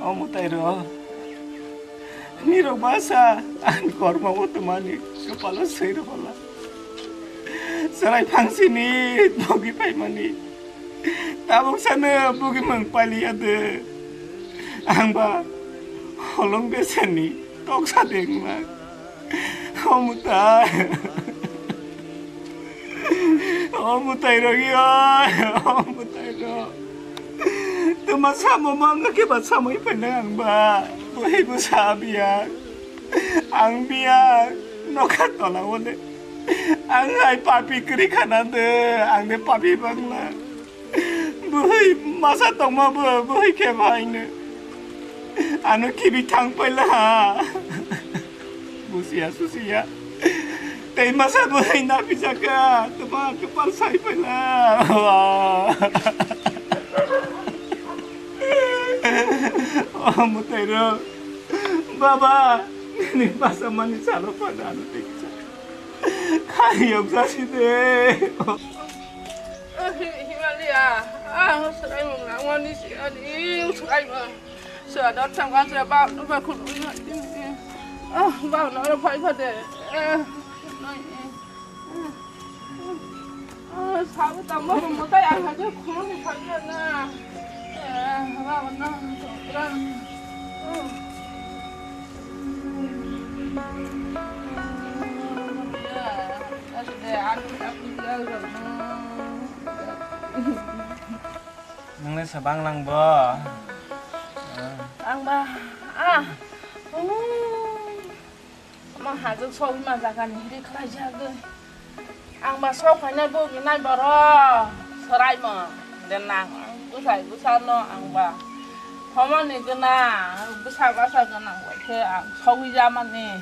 O mwtai rok. Nirok basa ani kormo o twmani kwpalo swi rwkhola. Chwrai phangsini bogi phaimani. Tabuk sano bugimung pailiya de. Ang ba holong beseni toksa dengma. O mwtai. O mwtai rok yo, o mwtai rok. Tuma samo mangga khe ba samui phainai ang ba. Bwhwi bwsa biya. Ang biya nokha tola o de. Ang hai papi kwrwi khana de. Ang de papi bangla. Bwhwi masa tongma bo bwhwi khe bahaino. Ano kibi thang paila ha. Busiya susiya. Tei masa bwhwi naphi jaka. Tuma kwpal sai paila. O mwtai rok. Baba, nini masa mani salo pada ano tei kisa. Khayok jasi de. Hi-, Himalia, ah, swraimung nangmani si ani, swraimung. Swadot thangma se ba, ba khulung ni. Ah, ba no ro phai phade. Eh, nai. Ah, sabu tamo mo ta ya ha je khulung ni phai na. Eh, ba na. Nungni sabang lang bo. Ang ba, ah, uh, ma hajak sogwi ma jaga ni hiri khlai jagwi. Ang ba sok phaina bo ni nai boro swraimo de nang ang bwsai bwsa no ang ba homo ni gana bwsa bwsa gana bai khe ang sogwi ja mani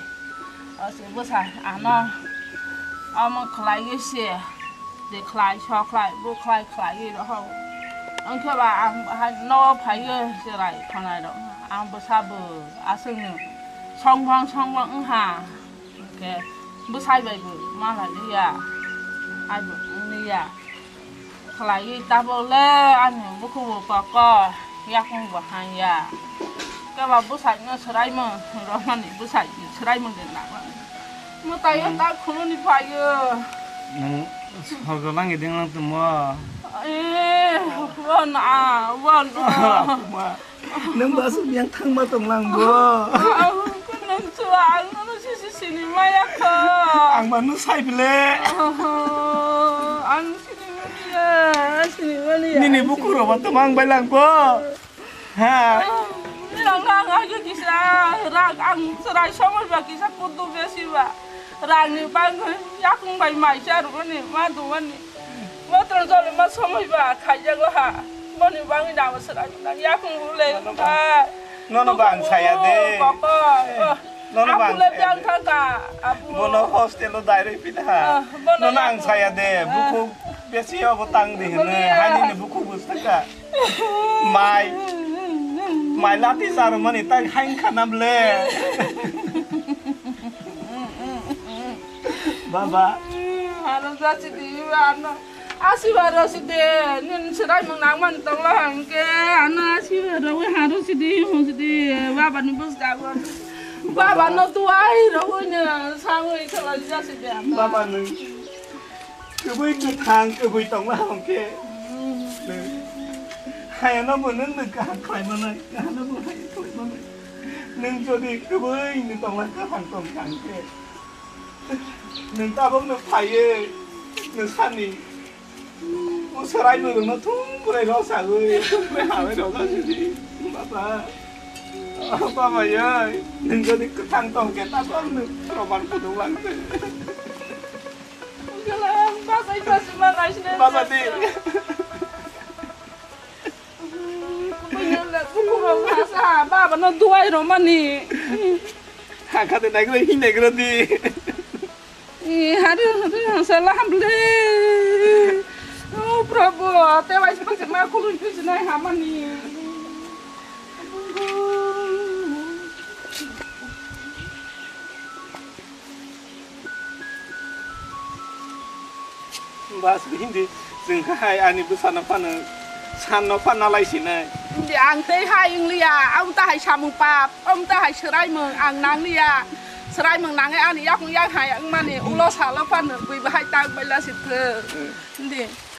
o se bwsa ano omo khlai se de khlai so khlai bo khlai khlai ro ho ang khe ba ang hai no phai ye se rai thanai ro ang bwsa bo aswk ni song bang song bang ha. Hwnkhe bwsai bai bo ma lai liya, ai bo wng liya. Khlaiwi tabuk le ani bukhubo koko. Yakung bo hang ya. Keba bwsai no swrai mung, romani bwsai swrai mung de nang. Mwtai yo ta khuluni phaio. Nang sorgo langi ding lang tumo. Eh, wan a, wan a. Nang basu yang thangma tong lang bo. Ang kunang chua, ang no sisi sini maya kha. Ang manu sai bile. Ang sini mani ya, sini mani ya. Nini buku roba tumang bai lang bo. Ha. Rang rang agi kisa, rang ang serai somoi ba kisa kudu besi ba. Rang ni bang yakung bai mai sa ru ni ma du mani. Motro jole ma somoi ba khai jago ha. Moni bang ni dama serai nang yakung ule. Nono ba. Nono bang saya de. Baba. Nono bang saya de. Bono hostel o direct pina ha. Nono ang saya de. Buku besi obo tang de hene. Hani ni buku bus taka. Mai, mai lati sar mani tang hain khanam le. Baba. Hano jasi di ano. Asiba ro si de, nin serai mung nang man tong la hangke, ano asiba ro we haro si de, hon si de, baba ni bus da gon. Baba no tuai ro we ne, sangui khala jasi de. Baba nung. Kwbui kwthang kwbui tongma hwnkhe. Hayano bo nwng nwng kaham khlai manai, kahano bo hai khlai manai. Nwng jodi kwbui nwng tongma kaham tong kha hwnkhe, nwng tabok nwng phaiwi nwng sani. O swrai bwrwino thum bwrwi rw sagwi, thum bwrwi hamwi rw sagwi. Baba, baba yoi, nwng jodi kwthang tong khe tabok nwng roman kudung lang twi. Baba di. Baba no duai romani. Hakha de nagre hi nagre di. Hari hari sala hamle. Oh Prabhu, te wai sima sima kulun tu sinai hamani. Bas hindi chwng hai ani bwsano phano sanno phan nalai sinai. Hindi ang tei hai wngliya, ang ta hai samung pap, ang ta hai swraimung ang nangliya. Swraimung nangai ani yakung yak hai wngmani ulo salo phano bui bahai tak baila si thwng. Hindi.